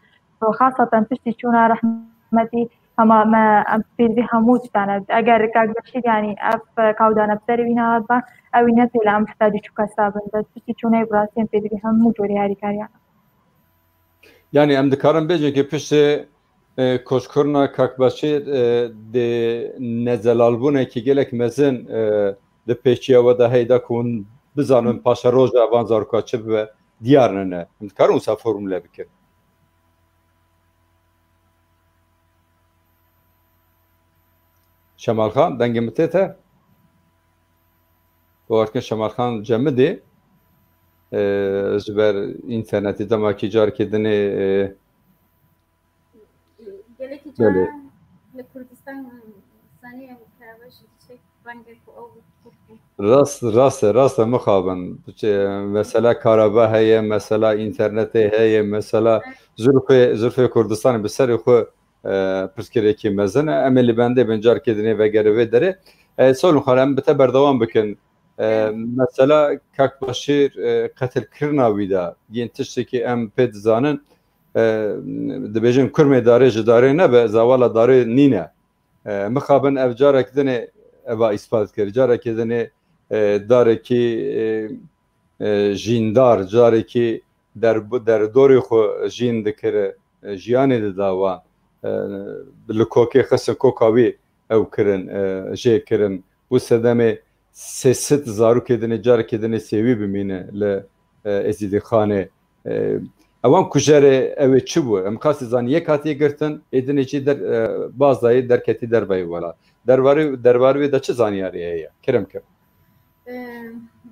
Xaseten piştî çûna rehmetî hema me em pêdivî hemû tiştan ne. Eger kak Beşîr yanî ev, e, kawdane bi serê wî nehatba, ew ê ne pêle em mihtacî çûka sa bin. Bes piştî çûna wî bi rastî em pêdivî hemû corê harîkariyan ne. Yanî em dikarin bêjin ku piştî, e, koçkirina kak Beşîr, e, dê nezelalbûnekî gelek mezin, e, di pêşiya we de heye da ku hûn bizanin paşeroja van zaroka çi bibe, diyar nine. Em dikarin wisa formule bikin. Şemal Xan, dengê min tê te? Bawer kin Şemal Xan cemidê, e, ji ber înternetê dema kî carekê dinê, e, Gelekî Belê. Caran li Kurdistan zanî em kerebe ji çek rengek û ew Rast, rast e, rast e, mixabin. Çi, mesela karaba heye, mesela înternetê heye, mesela zirfê, zirfê Kurdistanê bi serê xwe, e, pirsgirêkî mezin e. Em ê li bendê bin, carekê dinê vegere vê derê. E, Solin Xan, em bi te berdewam bikin. E, Evet. Mesela Kak Başîr, e, qetilkirina wî de yên tiştekî em pê dizanin, e, dibêjin kurmê darê ji darê nebe, zawala darê nîne. E, mixabin ev carek dinê eva îspat kir. Carekê dinê, e, darekî, e, e, jîndar, carekî der-, derdorê xwe jîn dikir, e, jiyanê dida wan. E, li kokê xistin koka wî ew kirin, e, jê kirin. Bû sedemê sê sed zarokê dinê, carekê dinê sêwî bimîne li, e, Êzîdîxanê. E, ewan kujerê ew ê çi bû? Em qasî zanî yek hatiye girtin, ê dinê jî der, e, baz dayê derketî derveyî welat. Derbarê, derbarê wê de çi zanyarî heye? Kerem ke. E,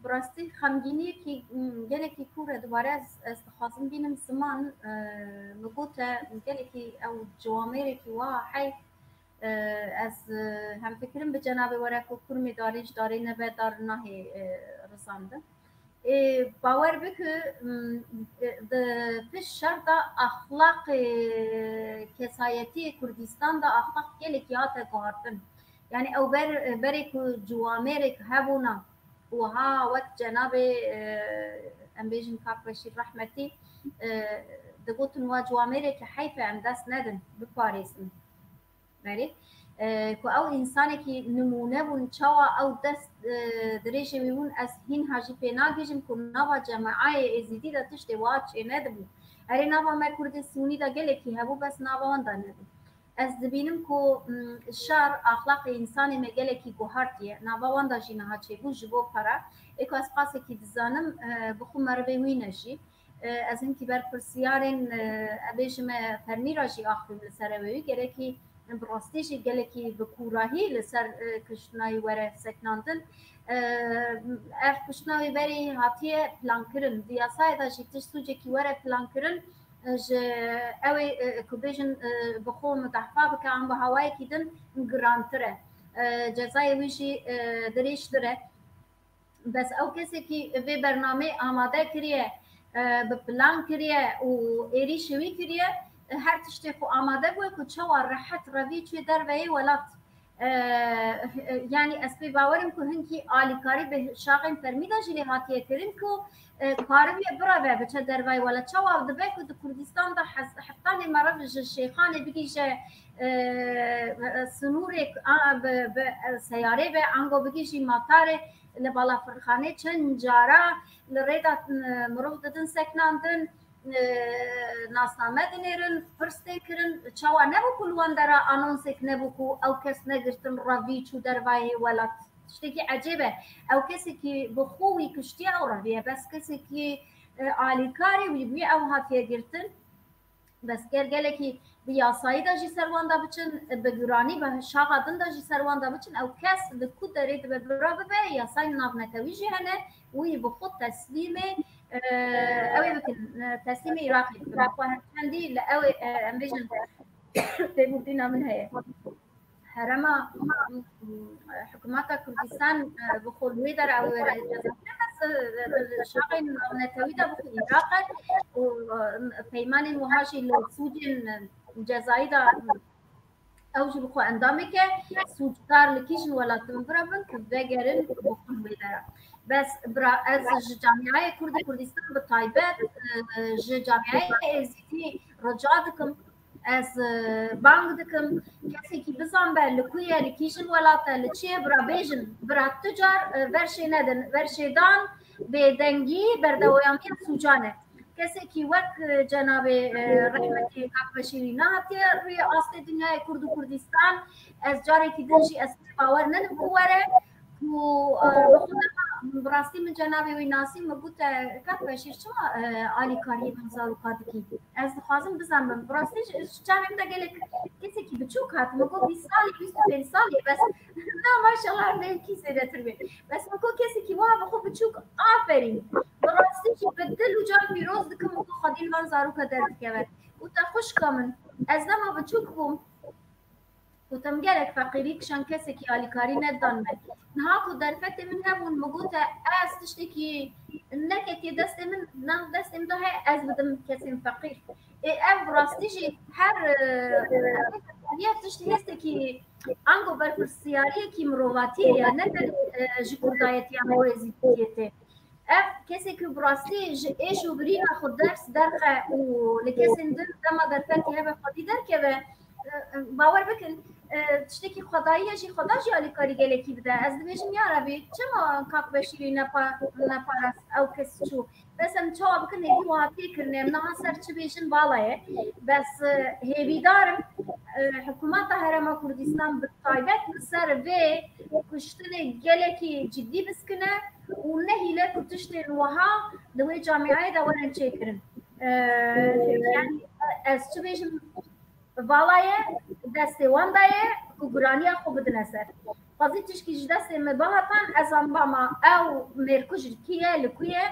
bi rastî xemgîniyekî, m, gelekî kûr e. Dubare ez, ez dixwazim bînim ziman, e, min gote gelekî ew ciwamêrekî wa heyf, e, ez, e, hemfikirim bi cenabê were ku kurmê darê ji darê nebe dar nahê, e, rizandin. Ê, bawer bike, m, di pişt şer de axlaqê kesayetiyê Kurdistan de axlaq gelekî hate guhartin. Yani ew ber, berê ku ciwamêrek hebûna, wiha wek cenabê, e, em bêjin Kak Beşîr Rehmetî, e, digotin wa ciwamêreke heyf e em dest nedin, biparêzin. Berê, e, ku ew însanekî nimûne bûn, çawa ew dest, e, dirêjê wî bûn, ez hînha jî pê nagihîjim ku nava cemaayê Êzîdî de tiştê wiha çênedibû. Erê, nava me Kurdê Sûnî de gelekî hebû, bes nava wan de nebû. Ez dibînim ku, m, şer, axlaqê însanê me gelekî guhartiye. Nava wan de jî niha çêbû ji bo pere. Ê ku ez qasekî dizanim, e, bi xwe merivê wî ne jî. E, ez hinkî berpirsiyarên, e, ez bêjim, e, fermî re jî axivîm li ser ew ê. Gerekî bi rastî jî gelekî bi kûrahî li ser, e, kiştina wî were seknandin. E, ev kiştina wî berê hatiye plankirin. Di yasayê de jî tişt sûcekî were plankirin, e, ji ew ê, e, ku bêjin, e, bi xwe mudehfa bike an bi hawayekî din girantir e. E, cezayê wî jî, e, dirêjtir e. Bes ew kesekî vê bernameyê amade kiriye, e, bi plan kiriye û êrîşê wî kiriye, e, her tiştê xwe amade bûye ku çawa rehet revî çûye derveyê welat. E, e, yanî ez pê bawer im ku hinkî alîkarî bi şaxên fermî de jî lê hatiye kirin ku, e, karibiye bireve biçe derveyê welat. Çawa dibe ku di Kurdistan de hez-, heftanê meriv ji şêxanê bigihîje, e, e, sinûrê, a, bi, bi, e, seyarê be, ango bigihîjî matarê, li balafirxanê çend cara li rê de, e, mirov didin seknandin, e, nasname dinêrin, pirs tê kirin. Çawa nebû ku li wan dera anonsek nebû ku ew kes negirtin revî çû dervayê welat? Tiştekî ecêb e. Ew kesekî bi xwe wî kiştiye ew reviye. Bes kesekî, e, alîkarê wî bûye ew hatiye girtin. Bes ger gelekî bi yasayî de jî ser wan de biçin, bi giranî, bi şaxa din de jî ser wan de biçin, ew kes li ku derê dibe bira bibe, yasayên navnetewî jî hene, wî bi xwe teslîmê, e, ew ê bikin, e, teslîmê Iraqê bikin. Xwe her çendî li ew ê, e, em bêjin, têbûrdîna min heye. Herêma, hikûmeta Kurdistan, e, bi xwe li wê dera ew ê were cezayî, bes, e, şaxên navnetewî de bi xwe Iraq e û, e, peymanên wiha jî li sûcên, e, cezayî de ew jî bi xwe endamêk e, sûcdar li kîjin welatin bira bin ku vegerin bi xwe li wê dera. Bes bira, ez ji camiayê Kurd û Kurdistan bi taybet, e, ji camiayê Êzîdî rica dikim, Ez, e, bang dikim, kesekî bizan be li ku ye, li kîjin welat e, li çi ye, bira bêjin, bira tu car, e, verşê nedin, verşê dan, bêdengî, berdewamiya sûcan e. Kesekî wek, e, cenabê, e, rehmetî Kak Beşîrî nehatiye rûyê astê dinyayê Kurd û Kurdistan, ez carekî din jî ez pê bawer nedim ku were, ku, e, bi xwe dema Bi rastî min cenabê wî nasî, min got, e, kak Beşîr, çima, e, alîkariyê min zaroka dikî? Ez dixwazim bizanbim. Bi rastî ji, ji çavên te gelek kesekî biçûk hat. Min got bîst salî, bîst û pênc salî, bes na maşallah belkî zêdetir bê. Bes min got kesekî wiha bi xwe biçûk, aferîn. Bi rastî jî bi dil û can pîroz dikim, min got xwedî li van zaroka derdikeve. Û te xwişka min, ez dema biçûk bûm, Gotim, gelek feqîrî kişand, kesekî alîkarî nedan me. Niha ku derfetê min hebûn, min gote, ez tiştekî neketiye destê min, nav destê min de heye, ez bidim kesên feqîr. Ê, ev bi rastî jî her, e, ev tişt hêstekî ango berpirsiyariyekî mirovatiyê ye, ne tenê, e, ji kurdayetiya me û êzîdiyetê. Ev kesê ku bi rastî ji êş û birîna xwe ders derxe û li kesên din dema derfetî hebe xwedî derkeve, e, e, bawer bikin, e, tiştekî xwedayî ye jî, xweda jî alîkarî gelekî bide. Ez dibêjim, ya Rebî, çima kak Beşîrî nepa-, neparast, ew kes çû? Bes em çawa bikin, hêvî wiha tê kirine, em niha ser çi bêjin bala ye. Bes, e, hêvîdar im, e, hikûmeta Herêma Kurdistan bi taybet li ser vê kuştinê gelekî cidî biskine û nehîle ku tiştên wiha di wê camîayê de werin çêkirin. E, yanî ez çi bêjim, vala ye, destê wan de ye ku giraniya xwe bidine ser. Xwezî tişkî ji destê me bihatan, ez anba ma ew mêrkujî kî ye, li ku ye,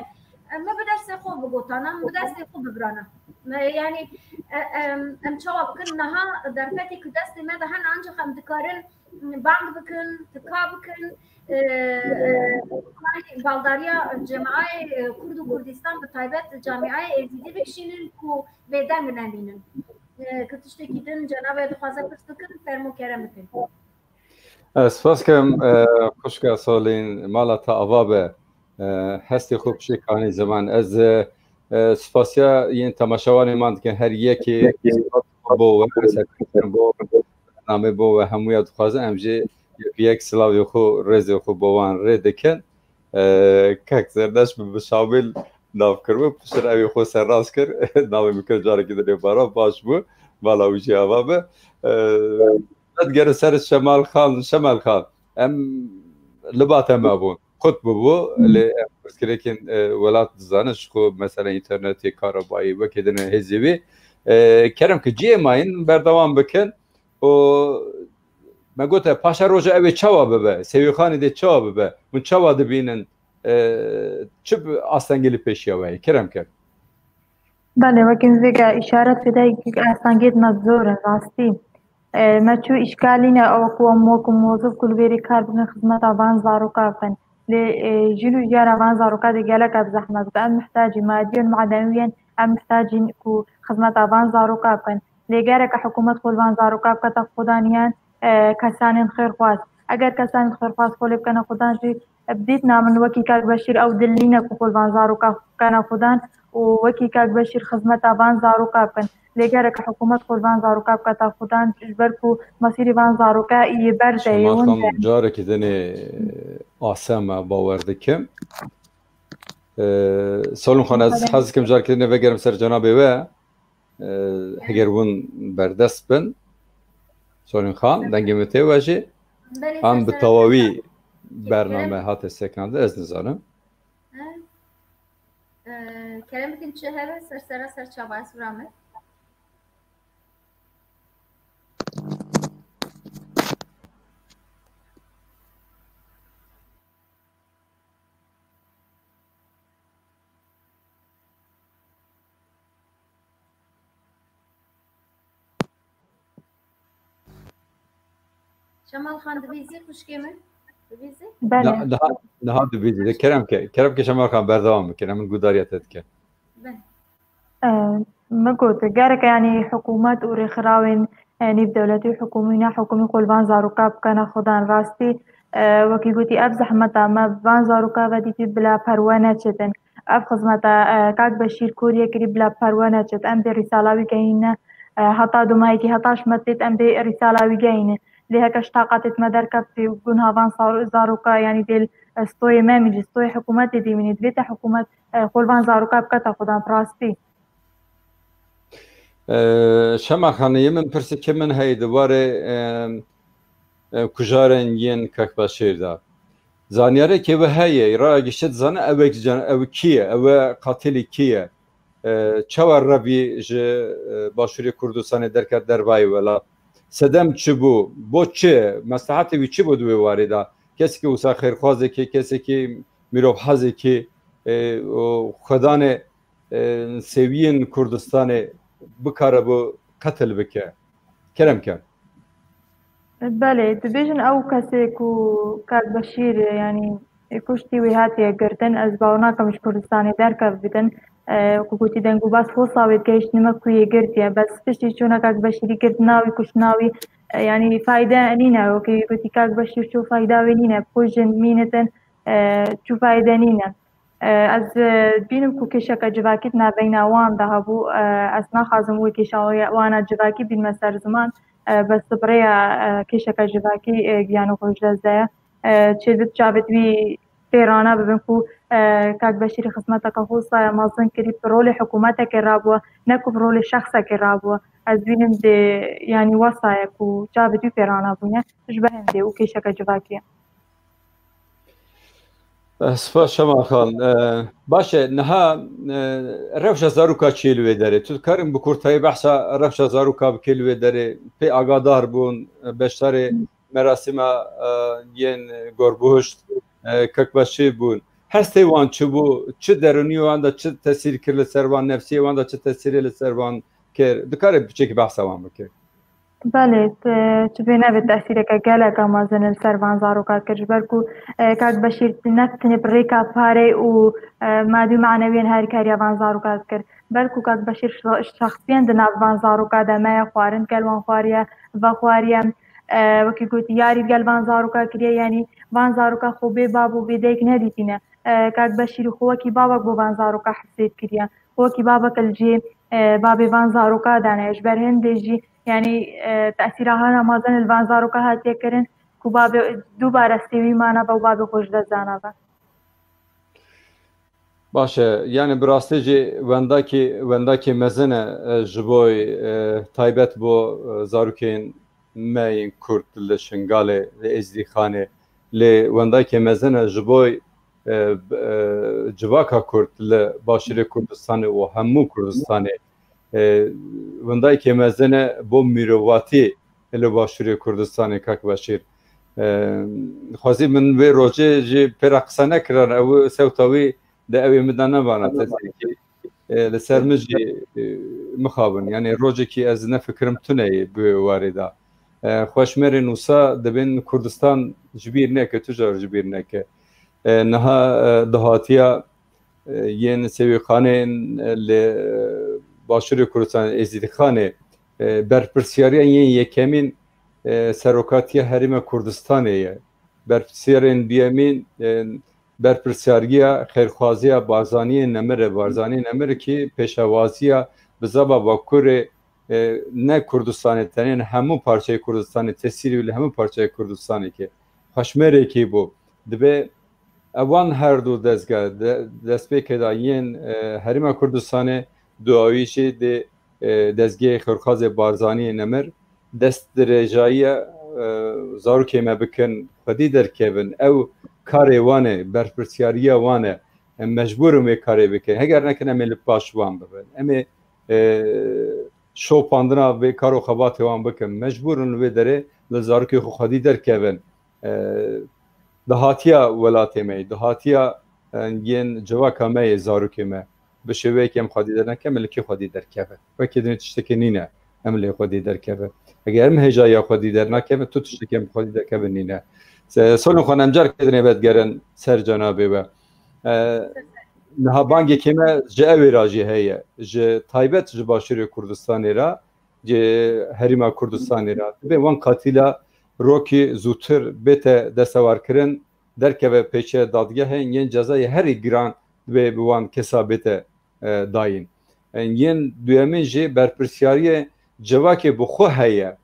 e, me bi destê xwe bigotana, min bi destê xwe bibirana. Me, yanî, e, em, em çawa bikin niha derfetê ku destê me de hene, ancaq em dikarin bang bikin, tika bikin, e, e, baldariya cemaayê, e, Kurd û Kurdistan, bi taybet camiayê Êzîdî bikişînin ku bêdeng nemînin. E, ku tiştekî din cenabê dixwaze pirs bikin, fermo kerem bikin. Ez spas dikim, e, xwişka Solîn, mala te ava be. E, hestê xwe pişê kanî ziman. Ez, e, e, spasiya yên temaşevanê man dikim, her yekê bo we, bo bernamê bo we, hemûya dixwazin em jî yek yek silavê xwe, rêzê xwe bo wan rê dikin. E, kek Zerdeş bi, bi Şamil nav kiribû, piştre ew ê xwe serrast kir, navê min kir carekî dinê Baran, baş bû, mala wî jî ava be. E, ez digerim ser Şemal Xan, Şemal Xan, em li ba te mabûn. Qut bûbû, lê em pirsgirêkên, e, welat dizanin, ji xwe mesela înternetê, karabayî, wekî din hêzê wî. E, kerem ki cihê mayîn berdewam bikin û me gote, paşa roja ew ê çawa bibe? Sêwîxanê dê çawa bibe? Hûn çawa dibînin? E, çi bi astengî li pêşiya we ye? Kerem ki. Belê, wekî vêga îşaret kir, astengê me zor in, rastî. E, me çû îşkalî ne, ew ku em wekî mozif ku li vêrê kar bikin, xizmeta van zaroka bikin. Lê, e, jin û jiyara van zaroka dê gelek ev zehmet bike. Em mihtacî madî yên, manewî yên, em mihtacîn ku xizmeta van zaroka bikin. Lê gereke hikûmet xwe li van zaroka bikete xudan yan, e, kesanên xêrxwaz. Eger kesanên xêrxwaz xwe lê bikene xudan jî, e, bi dîtina min wekî kak Beşîr ew dil nîne ku xwe li van zaroka bikene xudan û wekî kak Beşîr xizmeta van zaroka bikin. Lê gereke hikûmet xwe li van zaroka bikete xudan, ji ber ku mesîrî van zaroka yê ber de yê Şemal win Xan, de. Carekî dinê ase me bawer dikim. Ee, Solîn Xan, ez hez dikim carekî dinê vegerim ser cenabê we. Ee, heger hûn berdest bin. Solîn Xan, dengê min tê we jî. Belê, an bi ser tewawî ser bername hate sekinandin, ez nizanim. Ee, kerem bikin çi hebe, ser sera ser çava ez vira me. Şemal Xan, dibîzî xwişkê min? Dibîzî? Belê. Niha, niha, niha dibîzî. De kerem ke, kerem ke Şemal Xan berdewam bikin. Em gudariya te dikin. Belê. E, min got, gerek, yanî, hikûmet û rêxirawên, e, nêvdewletî û hikûmî, ne hikûmî xwe li van zaroka bikene xudan rastî. E, wekî gotî, ev zehmeta me van zaroka ve dîtî bila perwe neçitin. Ev xizmeta, e, kak Beşîr Koriyê kirî bila perwe neçit. Em dê rîsala wî gehîne, e, heta dumahekî, heta ji me têt em dê rîsala wî gehîne. Lê heke ji taqatê me derkevtî û gunha van sar-, zaroka, yanî dê li, e, stoyê me mînî, stoyê hikûmetê dê mînî. Divê te hikûmet, e, xwe li van zaroka bikete xudan bi rastî. E, Şema Xanê, yê min pirsîkê min heye di warê, e, e, kujarên yên Kek Beşîr de. Zanyarekê we heye, raya giştî dizane ew, ew kî ye, ew qatilî kî ye? E, çawa revî ji, e, Başûrê Kurdistanê derket dervayê welat? Sedem çi bû? Bo çi? Meslahetê wî çi bû di wê warê de? Kesekî wisa xêrxwazekî, kesekî mirovhezekî, e, û xwedanê, e, sêwiyên Kurdistanê bikaribû qetil bike. Kerem ke. Belê, dibêjin ew kesê ku kak Beşîr, yanî, kuştî wî hatiye girtin, ez bawer nakim ji Kurdistanê derkev bidin. E, ku gotî dengûbas Hosa wê gehiştî me ku yê girtiye. Bes piştî çûna kak Beşîrî girt navî, kuşt navî, e, yanî fayde nîne. Wekî gotî kak Beşîr çû fayda wê nîne. Kujin, mînitin, e, çû fayde nîne. E, ez, e, dibînim ku kêşeke civakî di navbeyna wan de hebû. E, ez naxwazim wê kêşa wana civakî bînme ser ziman. E, bes bi rêya, e, kêşeke civakî, e, giyan û xweş dest de ye. E, çêdib çavê wî pê rana bibin ku, e, kak Beşîrî xizmeteke Hosaya mezin kirî, bi rolê hikûmetekê rabû, ne ku bi rolê şexsekê rabû. Ez dibînim dê, yanî wesa ye ku çavê wî pê rana bûne. Ji ber hindê û kêşeke civakî ye. Eh, Spas Şema Xan. Eh, baş e, niha, eh, rewşa zaroka çi ye li wê derê? Tu dikarin bi kurtayî behsa rewşa zaroka bikê li wê derê? Pê agadar bûn, eh, beşdarê merasîma, eh, yên gorbihişt, eh, Kekbaşî bûn. Hestê wan çi bû? Çi derûnî wan de çi tesîr kir li ser wan? Nefsiyê wan de çi tesîrê li ser wan kir? Dikare piçekî behsa wan bike? Belê, tu, tu bê nebe tesîreke gelek mezin li ser van zaroka kir, ji ber ku, e, kak Beşîr ne tenê bi rêka parê û, e, madî û manewiyên harîkariya van zaroka dikir. Belku kak Beşîr şe-, şexsiyen di nav van zaroka de me ye, xwarin gel wan xwariye, vexwariye, e, wekî gotî yarî gel van zaroka kiriye, yanî van zaroka xwe bê bab û bê dayik nedîtîne. E, kak Beşîrî xwe wekî babek bo van zaroka hesêb kiriye. Xwe wekî babek li cihê, e, babê van zaroka dane. Ji ber hindê jî, yanî, e, tesîra hana mezin li van zaroka hatiye kirin ku babê dubare sêwî manabe û babê xwe ji dest danabe. Baş e, yanî bi rastî jî wendakî, wendakê mezin e, e, ji bo, e, taybet bo, e, zarokên me yên Kurd li Şingalê, li Êzidîxanê, lê wendakê mezin e ji bo, e, e, civaka Kurd li Başûrê Kurdistanê û hemû Kurdistanê. E, wendayekê mezin e bo mirovatî li Başûrê Kurdistanê, kak Beşîr. E, xwezî min vê rojê jî pê re qise nekirin, ew sewta wî de ew ê min de nevana, tesîrkî, e, li ser min jî, e, mixabin. Yanî rojekî ez nefikirim tune ye bi wê warê de. E, xweşmerên wisa dibên Kurdistan ji bîr neke, tu car ji bîr neke. E, niha, e, dahatiya, e, yên sêwîxanên, e, li, e, Başûrê Kurdistanê, Êzîdîxanê, e, berpirsiyariya yên yekemîn, e, serokatiya Herêma Kurdistanê ye. Berpirsiyarên duyemîn, e, berpirsyariya xêrxwaziya Barzaniyê Nemir e. Barzaniyê Nemir ki pêşewaziya bizava Bakurê, e, ne Kurdistanê tenê, ne hemû parçeyê Kurdistanê, tesîrî wî li hemû parçeyê Kurdistanê ki xweşmerekî bû. Dibe ewan her du dezge de, destpêkê de yên, e, Herêma Kurdistanê, duawî jî dê, e, dezgehê xêrxwazê Barzaniyê Nemir destdirêjayiya, e, zarokê me bikin, xwedî derkevin. Ew karê wan e, berpirsiyariya wan e. Em mecbûr in wê karê bikin. Heger nekin, em ê li paş wan bibin. Em ê, e, şopandina vê kar û xebatê wan bikin. Mecbûr in li wê derê li zarokê xwe xwedî derkevin. E, dahatiya welatê me yê, dahatiya, e, yên civaka me yê, zarokê me. Bi şêweyekê em xwedî dernekevin, li kê xwedî derkeve? Wekî dinê tiştekê nîne em lê xwedî derkeve. Eger em hêjaya xwedî dernakevin, tu tiştekê em xwedî derkevin nîne. Se-, Solin xwe em carkê dinê vedgerin ser cenabê we. E, niha bangekê me ji ewê ra jî heye. Ji taybet ji Başûrê Kurdistanê ra, ji Herêma Kurdistanê ra. Dibe wan katîla rokî zûtir bête destewarkirin, derkeve pêçe dadgehê, yên cezayê herî giran dibe bi wan kesa bête, e, dayîn. E, yên duyemîn jî berpirsiyariyê civakê bi xwe heye.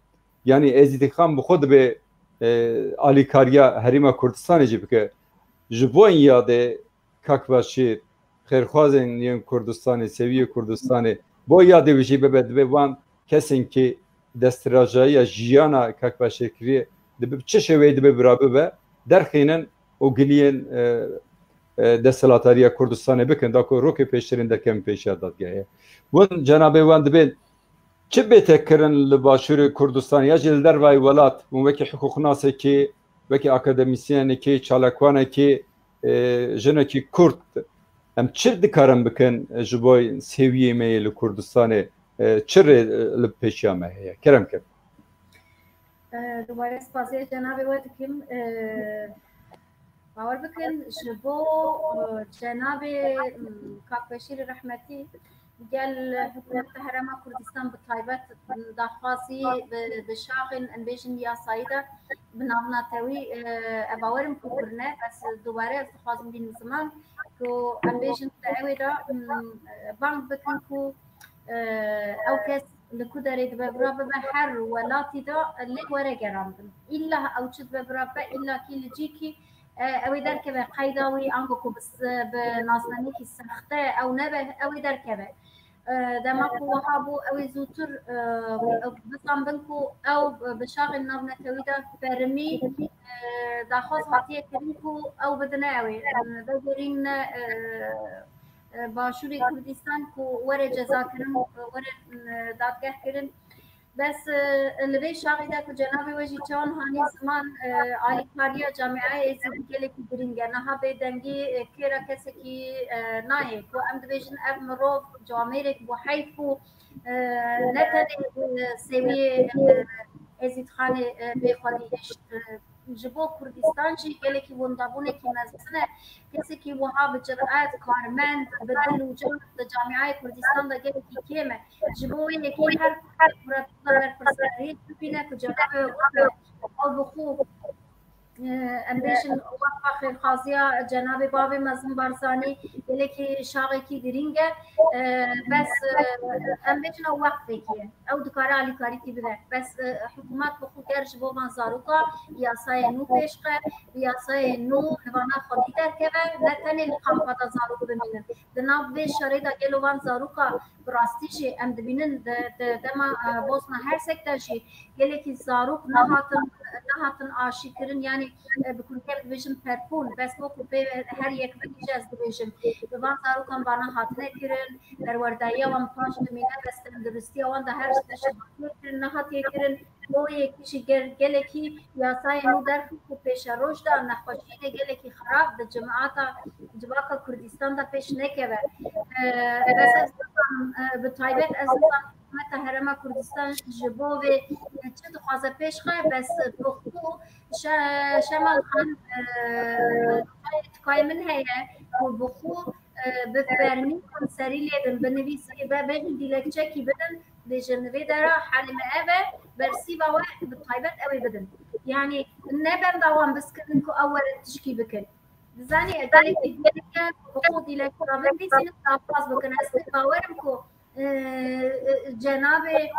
Yanî Êzîdîxan bi xwe dibe, e, alîkariya Herêma Kurdistanê jî bike. Ji bo yadê kak Beşîr, xêrxwazên yên Kurdistanê, sêwiyê Kurdistanê, bo yadê wî jî bibe, dibe wan kesên ki destirajayiya jiyana kak Beşîr kiriye, dibe bi çi şêweyê dibe bira bibe, derxînin, û giliyên e, e, desthilatdariya Kurdistanê bikin, da ku rokê pêştirîn derkevin pêşiya dadgehê. Hûn cenabê wan dibên çi bête kirin li Başûrê Kurdistanê ya jî li dervayî welat, hûn wekî hiqûqnasekî, wekî akademîsyenekî, çalakvanekî, e, jinekî Kurd, em çi dikarin bikin ji bo sêwiyê me yê li Kurdistanê, e, çi rê, e, li pêşiya me heye? Kerem kin. Dubare spasiya cenabê we dikim. Bawer bikin ji bo cenabê Kak Beşîrê rehmetî gel hikûmeta Herêma Kurdistan bi taybet daxwazî bi şaxên em bêjin yasayî de bi navnatewî e, bawerim ku birine, bes dubare ez dixwazim bînim ziman ku em bêjin di ewê de bang bikin ku ew kes li ku derê dibe bira bibe her welatî de lê were gerandin. Îlla ew çi dibe bira bibe, îlla kî li cîkî ew ê derkeve qeyda wî, ango ku bi nasnameyekî sexte ew nebe, ew ê derkeve. Dema ku wiha bû, ew ê zûtir bizanbin ku ew bi şaxên navnetewî de fermî daxwaz hatiye kirin ku ew bidine ew ê vegerîne Başûrê Kurdistan ku were cezakirin, were dadgehkirin. Bes li vê şaxê de ku cenabê we jî çawan hanî ziman, alîkariya Camîaya Êzidî gelekî girîng e. Niha bêdengî kêra kesekî nayê. Ku em dibêjin ev mirov camêrek bû, heyf bû, ne tenê sêwiyê Êzîdxanê bê xwedî hişt. Ji bo Kurdistan jî gelekî windabûnekî mezin e. Kesekî wiha bi ciret, karmend, bi dil û can di Camîaya Kurdistan de gelekî kêm e. Ji bo wê yekê her kurd berpirsyariyê bibîne ku cenabê we ew bi xwe, em bêjin, weqfa xêrxaziya cenabê bavê mezin Barzanî gelekî şaxekî girîng e. Bes em bêjin ew weqfekî ye. Ew dikare alîkarîkî bide. Bes e, hikûmet bi xwe ger ji bo van zaroka yasayê nû pêş xe, bi yasayê nû li vana xwedî derkeve, ne tenê li kampa de zarok bimînin. Di nav vê şerê de gelo van zaroka bi rastî jî em dibînin di, di dema e, Bosna Hersek de jî gelekî zarok nehatin, nehatin aşîkirin, yanî e, bi kurdî em dibêjin perpûn, bes wekî pê her yek ve jî ez dibêjim. Bi van zarokan vana hatine kirin, perwerdehiya wan paş dimîne, bes tenduristiya wan de her tişt hatiye kirin, nehatiye kirin. Bo yekî jî gel-, gelekî yasayên nû derxin ku pêşeroj de nexweşiyê gelekî xerab di cemaata, civaka Kurdistan de pêş nekeve. E, bes ez nizanim, e, bi taybet ez nizanim hikûmeta Herêma Kurdistan ji bo vê çi dixwaze pêş xe, bes bi xwe Şe-, Şemal Xan, e, tikayê min heye ku bi xwe, e, bi fermî em serî lê bin, binivîsî, be, bêjin dîlekçekî bidin, bêjin vê dera halê me ev e, bersîva we bi taybet ew ê bidin. Yanî ne benda wan biskinin ku ew werin tişkî bikin. Dizanî, gelekî girîng e, bi xwe dîlekçe binivîsînin, daxwaz bikin. Ez pê bawer im ku, e, e, cenabê,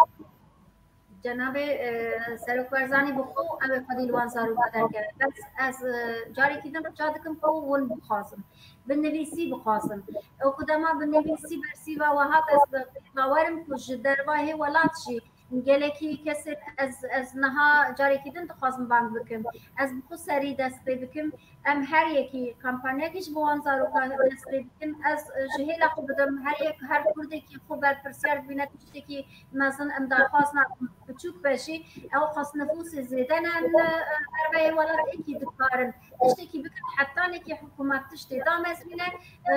cenabê, e, Serok Barzanî bi xwe ew ê xwedî li wan zaroka derkeve. Bes ez, e, carekî din rica dikim ku hûn bixwazin. Bi nivîsî bixwazin. Ew ku dema bi nivîsî bersîva we hat, ez bi, bawer im ku ji dervayê welat jî gelekî kesên ez, ez niha carekî din dixwazim bang bikim. Ez bi xwe serî dest pê bikim. Em her yekî kampanyakî ji bo wan zarokan dest pê bikin. Ez, e, ji hêla xwe bidim, her yek, her kurdekî xwe berpirsiyar dibîne tiştekî mezin, em daxwaz nakin biçûk be jî. Ew xas nifûsê zêde ne, em, e, derveyê welat êkî dikarin tiştekî bikin. Hetanekî hikûmet tiştê damezmîne, e,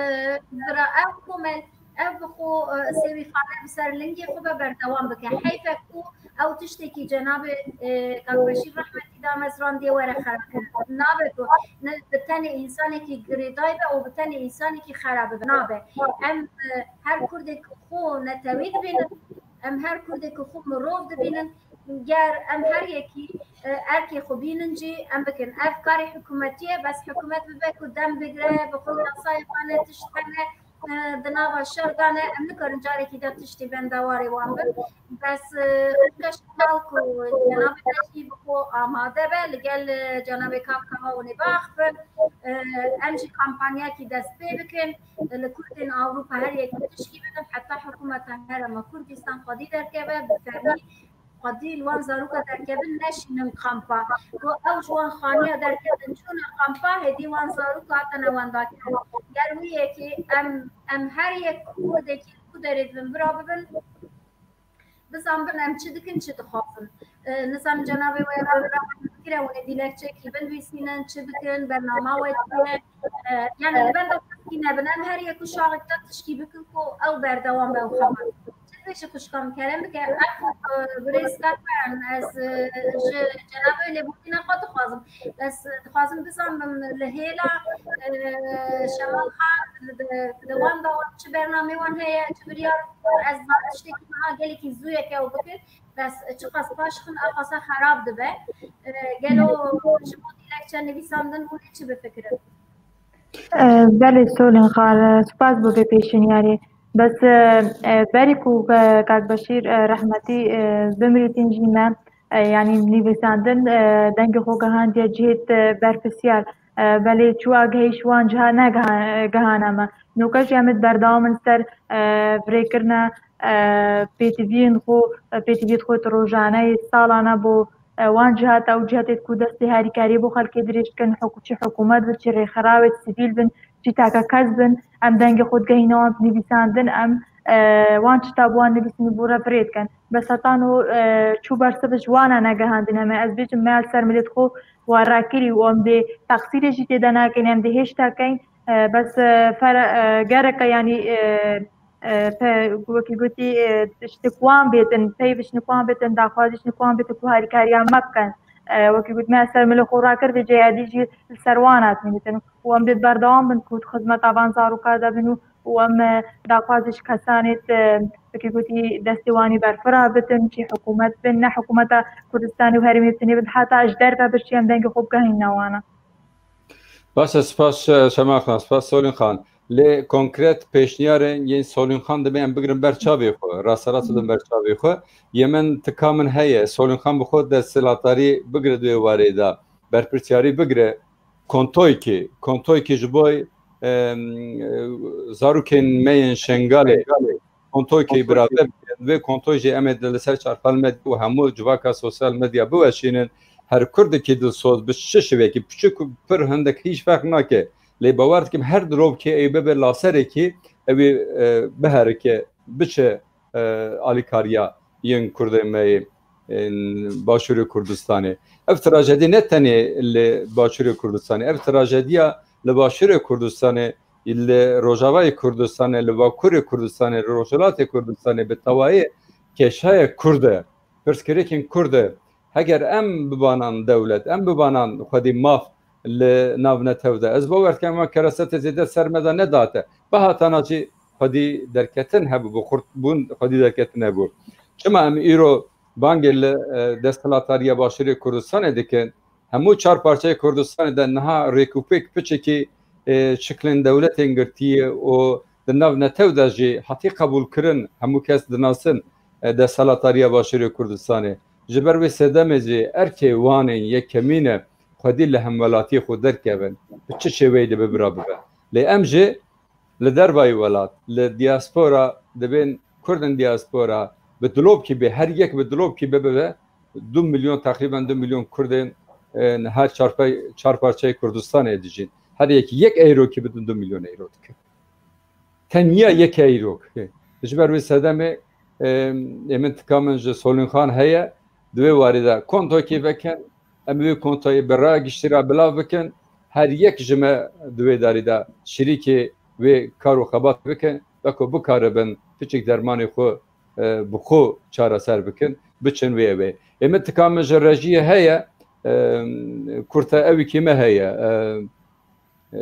bira ew komel, ev bi xwe, e, sêwîxane bi ser lingê xwe be berdewam bike. Heyf e ku ew tiştekî cenabê, e, Kak Beşîr rehmetî damezrandiye were xerabkirin. Nabe ku ne bi tenê însanekî girêdayî be û bi tenê însanekî xera bibe. Nabe. Em, e, her kurdek xwe netewî dibînin, em her kurdek xwe mirov dibînin. Ger em her yekî, e, erkê xwe bînin jî em bikin. Ev karê hikûmetî ye, bes hikûmet bibe ku dem bigire, bi xwe yasayê xwe ne, tişt hene, e, di nava şer de ne, em nikarin carekî de tiştê bendewarê wan bin. Bes, e, xweşe mal ku cenabê me jî bi xwe amade be, li gel, e, cenabê Kak Kawa hûn ê biaxifin. E, em jî kampanyakî dest pê bikin. Li Kurdên Ewropa her yek tişkî bidin, heta hikûmeta Herêma Kurdistan xwedî derkeve, bi fermî xwedî li wan zaroka derkevin neşînin kampa. Ku ew ji wan xaniya derketin çûne kampa, hêdî wan zarok hatine wendakirin. Ger wî yekê em, em her yek kurdekî ku derê dibin bira bibin, bizanbin em çi dikin, çi dixwazin. E, nizanim cenabê we re bikire, hûn ê dîlekçekî binivîsînin, çi bikin, bernama we çi ye? E, yani li benda keskî nebin. Em her yek û şaxekda tişkî bikin ku ew berdewam be ew xebat. Çi dibêje xwişka min, kerem bike, ev, e, birêz Katmeran, ez, e, ji cenabê lêborîna xwe dixwazim. Bes, e, dixwazim bizanbim li hêla, e, Şemal Xan li, li wan dawa çi bernamê wan heye, çi biryar, ez zanim tiştekî niha gelekî zû yeke ew bike. Bes çiqas paş xin eqasa xerab dibe. E, gelo ji bo dîlekçe nivîsandin hûn ê çi bifikirin? E, belê Solîn Xan, e, spas bo vê pêşniyarê. Bes, e, e, berî ku, e, kak Beşîr, e, rehmetî, e, bimirîtin jî me, e, yanî nivîsandin, e, dengê xwe gihandiye cihêt, e, berpirsiyar. E, belê çû agihî ji wan ciha negiha-, gihane me. Noke jî em ê berdewam in ser, e, virêkirina, e, pêtiviyên xwe, e, pêtiviyê xwe di rojane yê salane bo, e, wan cihata û cihetê ku destê harîkariyê bo xelkê dirêj dikin, hikû-, çi hikûmet bin, çi rêxerawê sivîl bin, çi takekes bin, em dengê xwe digehîne wan nivîsandin, em, e, wan çi ta bi wan nivîsîn bo re virê dikin. Bes hetan û, e, çû bersiv ji wan e negihandine me. Ez bêjim me li ser milêt xwe wa rakirî û em dê teqsîrê jî tê de nakin, em dê hêşta keyn. E, bes, e, fere-, e, gereke yanî, e, e, pe-, wekî gotî, e, tiştik wan bêtin, peyv ji wan bêtin, daxwazî ji wan bêtin ku harîkariya me bikin. E, wekî gotî me ser milê xwe rakir vê ceyadî jî li ser wan hatî dîtin. Û em dê berdewam bin ku di xizmeta van zaroka de bin û, û em, e, daxwazî ji kesanê, e, wekî gotî destê wanî berfira bitin, çi hikûmet bin, ne hikûmeta Kurdistanê û herêmê bitinê bin, heta ji derve bir jî em dengê xwe bigehîne wana. Baş e, spas, e, Şema Xan, spas Solîn Xan. Lê konkret pêşniyarên yên Solîn Xan dibê em bigirin ber çavê xwe, rasterast bidin ber çavê xwe. Yê min tika min heye, Solîn Xan bi xwe desthilatdarî bigire di wê warê de, berpirsiyarî bigire, kontoykê, kontoykê ji bo, em, zarokên me yên Şengalê, kontoykê birave bikin. Vê kontoy jî em ê li ser çarpal medya û hemû civaka sosyal medya biweşînin. Her kurdekî dilsoz bi çi şivekî, piçik û pir hindek hîç ferq nake. Lê bawer dikim her dirovkê ê bibe laserekî, ew ê, e, biherike, biçe, e, alîkariya yên kurdên me yê, e, Başûrê Kurdistanê. Ev trajedî ne tenê li Başûrê Kurdistanê, ev trajediya li Başûrê Kurdistanê, li Rojavayê Kurdistanê, li Bakurê Kurdistanê, li Rojhilatê Kurdistanê bi tewayê kêşayek kurd e. Pirsgirêkên kurd e. Heger em bibanan dewlet, em bibanan xwedî maf li nav netew de, ez bawer dikim em kerasetê zêde ser me de nedate. Bihatana jî xwedî derketin hebû, bi xurt bûn xwedî derketin hebû. Çima em îro bangê li, e, desthilatdariya Başûrê Kurdistanê dikin? Hemû çar parçeyê Kurdistanê de niha rêkûpêk piçekî, e, şiklên dewletên girtiye û di nav netew de jî hatî qebûlkirin, hemû kes dinasin, e, desthilatdariya Başûrê Kurdistanê. Ji ber wê sedemê jî erkê wan ên yekemîn e xwedî li hemwelatiyê xwe derkevin, bi çi şêweyê dibe bira bibe. Lê em jî li dervayî welat, li diaspora dibên kurdên diaspora, bi dilopkî bê, her yek bi dilopkî bibe, du milyon, teqrîben du milyon kurdên, e, her çar pey-, çar parçeyê Kurdistanê dijîn. Her yek yek eyrokî bidin, du milyon eyro dike. Tenya yek eyrok. Ji ber wê sedemê, e, ê min tika min ji Solîn Xan heye, di wê warî de kontoyekê vekin, em wê kontoyê bi raya giştî re bilav bikin, her yek ji me di wê darî de şirîkê wê kar û xebat bikin, weko bikaribin piçik dermanê xwe, e, bi xwe çareser bikin, biçin wê wê. Ê min tika min ji rejiyê heye, e, kurte ewîkî me heye, e, e,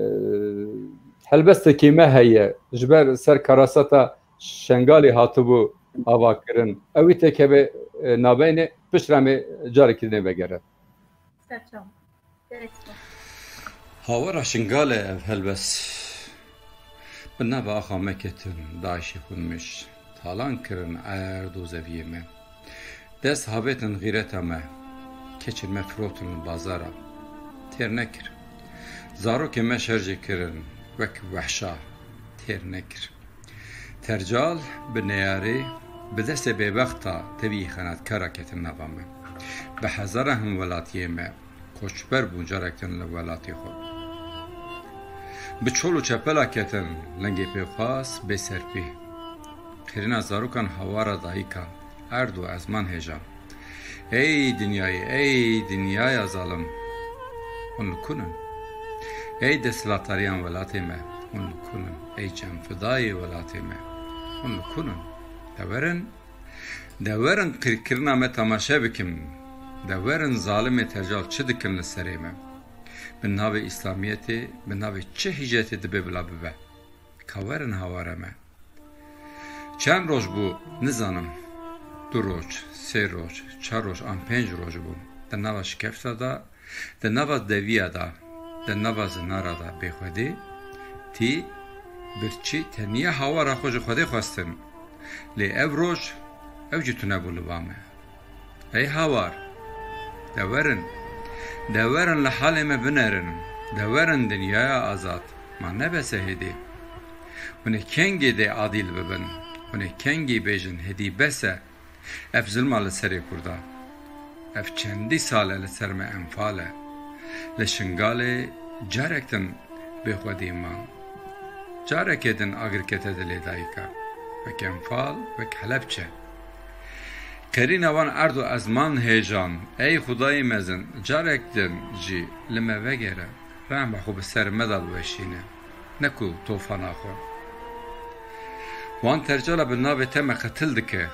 helbestekî me heye, ji ber ser karaseta Şengalê hatibû avakirin. Ewî têkeve, e, nabeynê, piştre em ê carekî dinê vegere. Serçam. Gerek spas. Hawara Şingalê ev helbest. Bi nava axa me ketin, DAIŞê xwe miş. Talan kirin erd û zeviyê me. Dest havêtin xîreta me. Keçên me firotin li bazara. Têr nekir. Zarokên me şerjê kirin wek wehşa. Têr nekir. Tercal bi neyarê Bi destê bêbexta tevî xenatkara ketin nava me. Bi hezara hemwelatiyê me koçber bûn carek din li welatê xwe. Bi çol û çepela ketin lengê pêxwas bê serpî. Qirîna zarokan hawara dayika, erd û ezman hêja. Ey dinyayê, ey dinyaya zalim, hûn li ku nin? Ey desthilatdariyan welatê me, hûn li ku nin? Ey çemfidayê welatê me, hûn li ku nin? De werin, de werin qîrkirina me temaşe bikin. De werin zalimê tecgal çi dikin li serê me. Bi navê Îslamiyetê, bi navê çi hîcetê dibe bila bibe? Ka werin hawara me. Çend roj bû, nizanim. Du roj, sê roj, çar roj an pênc roj bû. Di nava şikefta de, di nava deviya de, di nava zinara de bêxwedî, tî birçî teniya hawara xwe ji Xwedê xwestin. Lê ev roj, ew jî tune bû li ba me. Ey hawar, de werin, de werin li halê me binerin, de werin dinyaya azad, ma ne bes e hêdî. Hûn ê kengî dê adîl bibin, hûn ê kengî bêjin hêdî bes e, ev zilma li serê Kurda. Ev çendî sal e li ser me enfal e. Li Şingalê carek din bêxwedî man. Carekê din agir kete dilê dayika. Wek enfal, wek Helebçe. Qerîna wan erd û ezman hêjan, ey Xwedayê mezin, carek din jî li me vegere, rehma xwe bi ser me de biweşîne, ne ku tofana xwe. Wan tercala bi navê te me qetil dike.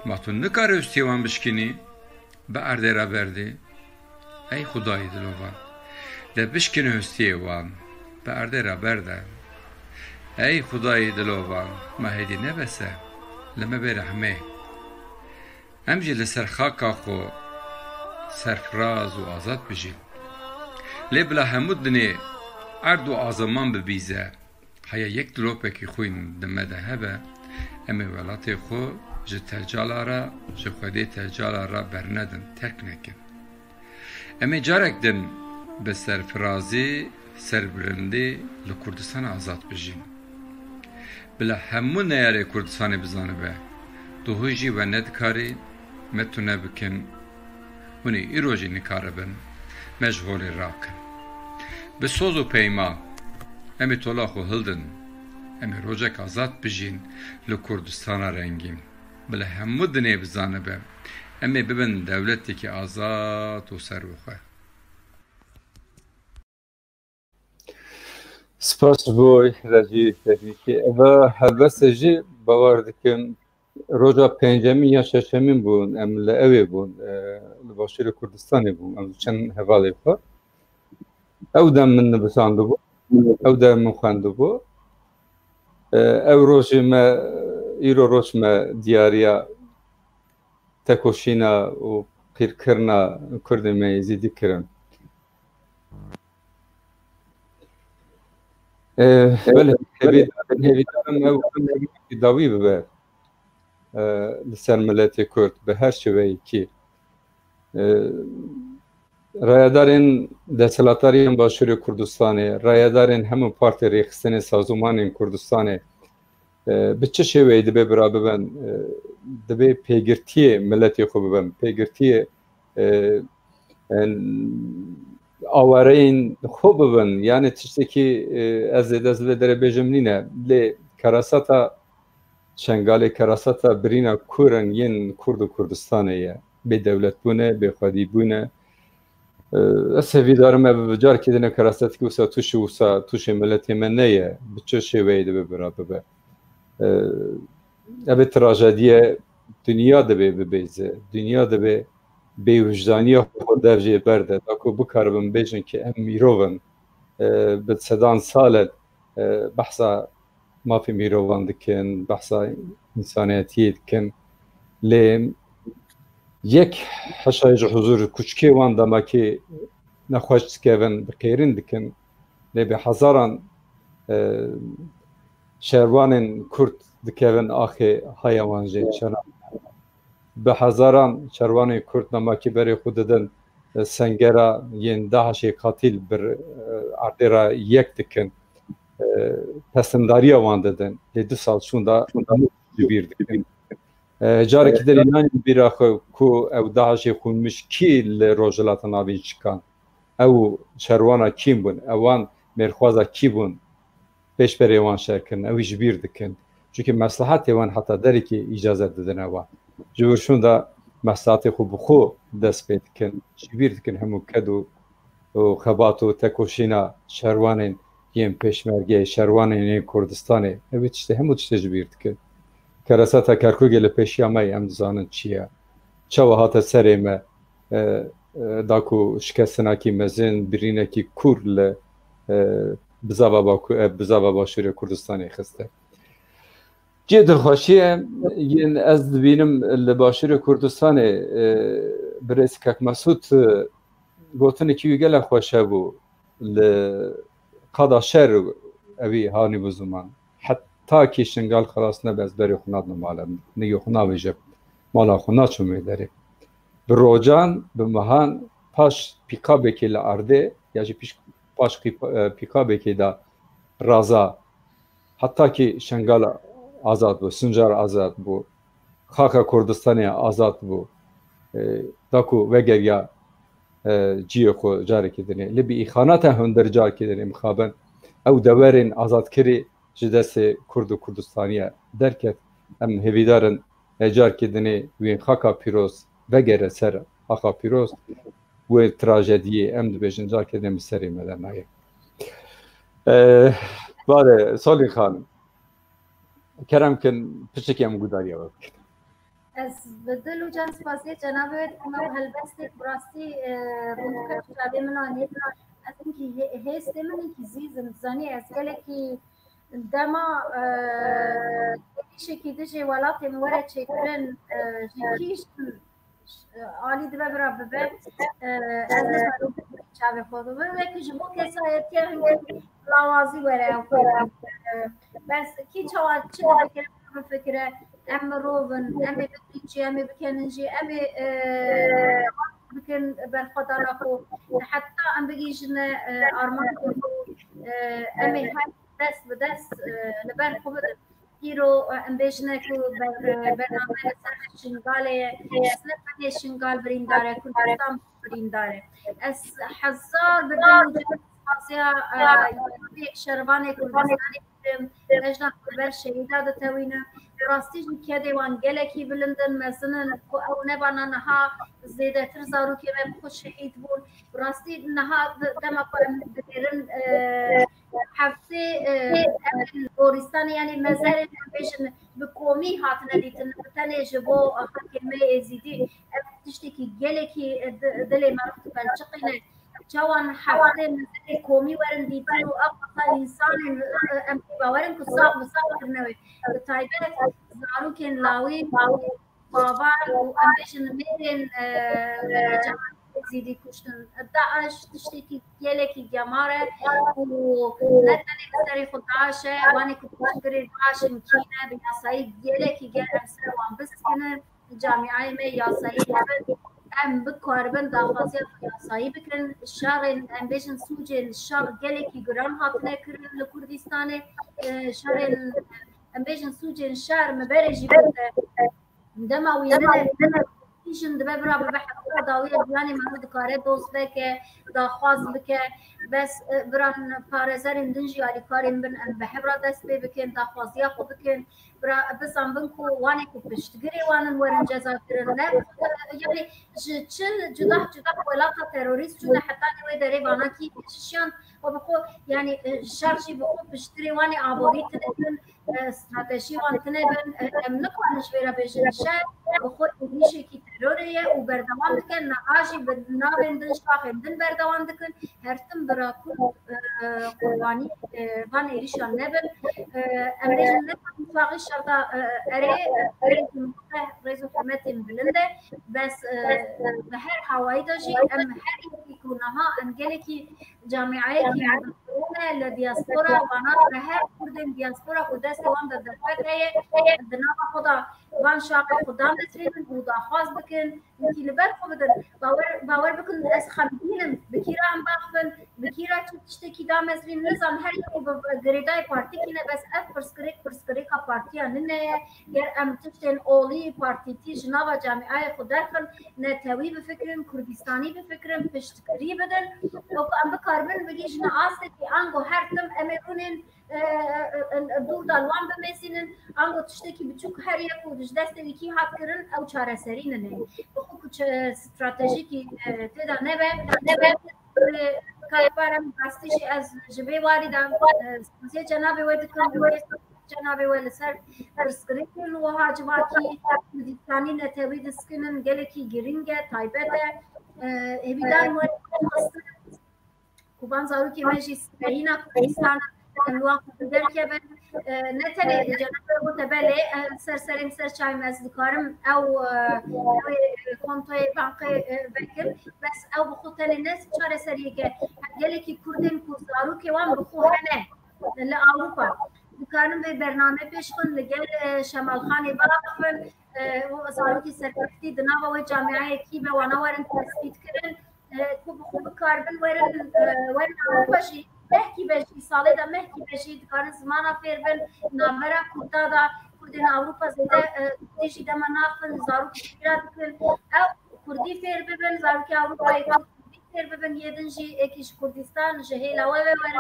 Ma tu nikarî hostiyê wan bişkînî? Bi erdê re berdî. Ey Xwedayê dilovan, de bişkîne hostiyê wan, bi erdê re berde. Ey Xwedayê dilovan, ma hêdî ne bes e, li me bê rehmê. Em jî li ser xaka xwe serfiraz û azad bijîn. Lê bila hemû dinê erd û azeman bibîze, heya yek dilopekî xwîn di me de hebe, em ê welatê xwe ji tecala re, ji Xwedê tecala re bernedin, terk nekin. Em ê carek din bi serfirazî, serbilindî li Kurdistan azad bijîn. Bila hemû neyarê Kurdistanê bizanibe, tu hûn jî we nedikarî me tune bikin, hûn ê îro jî nikaribin me ji holê rakin. Bi soz û peyma em ê tola xwe hildin, em ê rojek azad bijîn li Kurdistana rengîn. Bila hemû dinê bizanibe, em ê bibin dewletekî azad û serbixwe. Spas ji bo rejî teknîkî. Eva helbestê jî bawer dikim roja pêncemîn ya şeşemîn bûn, em li ewê bûn, e, li Başûrê Kurdistanê bûn, em çend hevalê xwe. Ew dem min nivîsandibû, ew dem min xwendibû. E, ew rojê me, îro roj me diyariya tekoşîna û qîrkirina Kurdê me Êzîdî kirin. E, belê, hêvî, hêvî dikim ew dawî bibe, e, li ser miletê Kurd bi her şêweyekî. E, rayedarên desthilatdar yên Başûrê Kurdistanê, rayedarên hemû partê rêxistinê, sazûmanên Kurdistanê, e, bi çi şêweyê dibe bira bibin, e, dibe pêgirtiyê miletê xwe bibin, pêgirtiyê, e, en, awareyên xwe bibin. Yani tiştekî, e, ez ê dest vê derê bêjim nîne. Lê kerasata Şengalê, kerasata birîna Kurd yên Kurd û Kurdistanê ye. Bêdewletbûne, bêxwedîbûne. E, ez hêvîdar im ev carkê din e kerasetekî wisa tûşî wisa tûşê miletê me neye. Bi çi şêweyê dibe bira bibe. E, ev ê trajediye dinya dibe bibêze. Dinya dibe bêwijdaniya xwe dev jê berde. Da ku bikaribin bêjin ki em mirov in. E, bi sedan sal e, e, behsa mafê mirovan dikin, behsa însaniyetiyê dikin. Lê yek heşayê ji huzur kuçikê wan demakê nexweş dikevin, bi qêrin dikin. Lê bi hezaran, e, şervanên Kurd dikevin axê haya wan jê çanan. Bi hezaran şervanên Kurd demakê berê xwe didin, e, sengera yên DAIŞê qatîl bir, e, erdê re yek dikin. E, pesindariya wan didin. Lê du sal şûnda ji bîr dikin. Carekî din înan bîra xwe ku ew DAIŞê xwînmiş kî li Rojhilata Navîn şikan? Ew şerwana kî bûn? Ewan mêrxwaza kî bûn? Pêşberê wan şer kirin, ew ji bîr dikin. Çunke meslehetê wan heta derekê îcazet didine wan. Ji wir şûn de meslehetê xwe bi xwe dest pê dikin, ji bîr dikin hemû ked û, û xebat û tekoşîna şerwanên yên pêşmergeyê, şerwanên yên Kurdistanê. Ew ê tiştê, hemû tiştê ji bîr dikin. Kereseta Kerkûkê li pêşiya me ye, em dizanin çi ye. Çawa hate serê me, e, e, da ku şikestinakî mezin, birînekî kûr li, e, bizava Baku-, e, bizava Başûrê Kurdistanê xiste. Cihê dilxweşiyê yên ez dibînim li Başûrê Kurdistanê, e, birêz Kek Mesûd, e, gotinekî wî gelek xweş hebû. Li qada şer ewî hanî bi ziman. Heta kî Şingal xelas nebe, ez berê xwe nadime mala min. Nigê xwe navêje, mala xwe naçim wê derê. Bi rojan, bi mehan, paş pîkabekê li erdê, ya jî pîş-, paş qî-, e, pîkabekê de raza, heta kî Şingal azad bû, Sincar azad bû, xaka Kurdistanê azad bû, e, da ku vegeriya, e, cihê xwe carekê dinê. Lê bi îxanata hundir carekê dinê mixabin. Ew deverên azadkirî ji destê Kurd û Kurdistaniye derket. Em hêvîdar in, e, carekê dinê wê xaka pîroz vegere ser xaka pîroz. Wê trajediyê em dibêjin carekê dinê min serê me de nayê. E, Bare, Solî Xanim, kerem kin, piçekî em guhdariya we bikin. Ez bi dil û can spasiyê cenabê we dikim. Ew helbestê bi rastî, e, rûnişt çavê min anî. Ez hinkî hê-, hêstê min hinkî zîz in. Zanî ez gelekî dema, e, êrîşekî dijî welatê min were çêkirin, e, ji kî jin, e, alî dibe bira bibe, e, ez nikarim çavê xwe bibim. Wekî ji bo kesayetiya hinkî lawazî were ew xwe. E, bes kî çawa çi dibikire, bifikire, em mirov in, em ê bibînin jî, em ê bikenin jî, em ê, e, bikin berxwedana xwe. Heta em bigihîjine, e, armanca xwe, e, em ê her dest bi dest, e, li ber xwe bidin. Îro, e, em bêjine ku ber-, e, bername li ser Şingalê ye. Ne tenê Şingal birîndar e, Kurdistan birîndar e. Ez hezar bi dil û can spaziya, e, yekê şervanê Kurdistanê dikim. Tejna xwe li ber şehîda ditewîne. Rastî jî kedê wan gelekî bilind in, mezin in, ku ew nebana niha zêdetir zarokê me bi xwe şehîd bûn. Rastî niha di-, dema ku em dinêrin, e, heftê, e, em ên goristanê, yanî mezerên, em bêjin, bi komî hatine dîtin, bi tenê ji bo xelkê me yê Êzîdî. Ev tiştekî gelekî, e, di-, dilê me rû difelçiqîne. Çawan heftê mezerê komî werin dîtin û ew qasa însanên, e, em pê bawer in ku sax bi sax kirine wê. Bi taybet zarokên lawî, bavan û em bêjin mêrên, e, cemaetê Êzîdî kuştin. DAIŞ tiştekî gelekî gemar e û ne tenê li serê xwe DAIŞ e, wanê ku piştgirê DAIŞ in kî ne, bi yasayî gelekî gel em ser wan biskinin. Camîayê me yasayî hebin, em bikaribin daxwaziya xwe yasayî bikin. Şerên, em bêjin, sûcên şer gelekî giran hatine kirin li Kurdistanê. E, şerên, em bêjin, sûcên şer mi berê jî bide. Dema wî nine, jin dibe bira bibe heta dawiya jiyanê me dikare dost veke, daxwaz bike. Bes, e, biran parêzerên din jî alîkarên bin em bi hev re dest pê bikin, daxwaziya xwe bikin. Bira, bizanbin ku wanê ku piştgirê wan in werin cezakirin, ne, yanî ji çi cudah cudah welata terorîst çûne hetanî wê derê vana kî şişiyan û bi xwe, yanî, e, şer jî bi xwe piştgirê wanê aborî tune bin, e, strateji wan tune bin, e, em nikarin ji vê re bêjin şer bi xwe êrîşekî terorê ye û berdewam dike, niha jî bi navên din, şaxên din berdewam dikin. Her tim bira Kurd, e, qurbanî, e, van êrîşan nebin. E, em bêjin ne saxî şerta, e, erê, e, rêz û hurmetên bilind e. Bes, e, bi her hawayî de jî em her yekî ku niha em gelekî camiayekî mudafirane li diaspora, vana bi her Kurdên diaspora ku destê wan de derfet heye, di nava xwe de van şaxê xwe damezrînin û daxwaz bikin. Wekî li ber xwe bidin. Bawer, bawer bikin, ez xemgîn im. Bi kî re em baxivin, bi kî re çi tiştekî damezrîn, nizam her yek û bi girêdayê partîkî ne, bes ev pirsgirêk, pirsgirêka partiya nine ye. Ger em tiştên olî partîtî ji nava camiayê xwe derxin, netewî bifikirin, Kurdistanî bifikirin, piştgirî bidin, wekî em bikaribin bigihîjine astekî ango her tim em ê rûnên e, e, e, dûr da li wan bimezînin, ango tiştekî biçûk her yek û ji destê wî kî hat kirin, ew çareserî nine. Bi xwe ku çi stratejîkî, e, tê de nebe, nebe, e, karî para min rastî jî ez ji vê warî de, e, spasiya cenabê we dikim, cenabê we li ser pirsgirêkên wiha civakî Kurdistanî netewî diskinin, gelekî girîng e, taybet e. E, hêvîdar me ku van zarokê me jî sibehîna Kurdistan em li wan xwedî derkevin. E, ne tenê cenabê gote belê, e, ser serê min ser çayê min ez dikarim ew, e, ew ê kontoyê bankê, e, vekim. Bes ew bi xwe tenê ne çareseriyeke, gelekî Kurdên ku zarokê wan bi xwe hene li Ewropa dikarin vê bername pêş xwin, li gel, e, Şemal Xanê biaxivin, e, û zarokê serkeftî di nava wê camiayekî be wana werin tespît kirin. E, ku bi xwe bikaribin werin, e, werin Ewropa jî, mehkî be jî, salê de mehkî be jî dikarin zimana fêr bin, navbera Kurda da, Kurdên Ewropa zêde, e, Kurdî jî dema naxin, zarok jî fîra dikin. Ew Kurdî fêr bibin, zarokê Ewropayê Kurd Kurdî fêr bibin, yê din jî êkî ji Kurdistan, ji hêla we ve werin,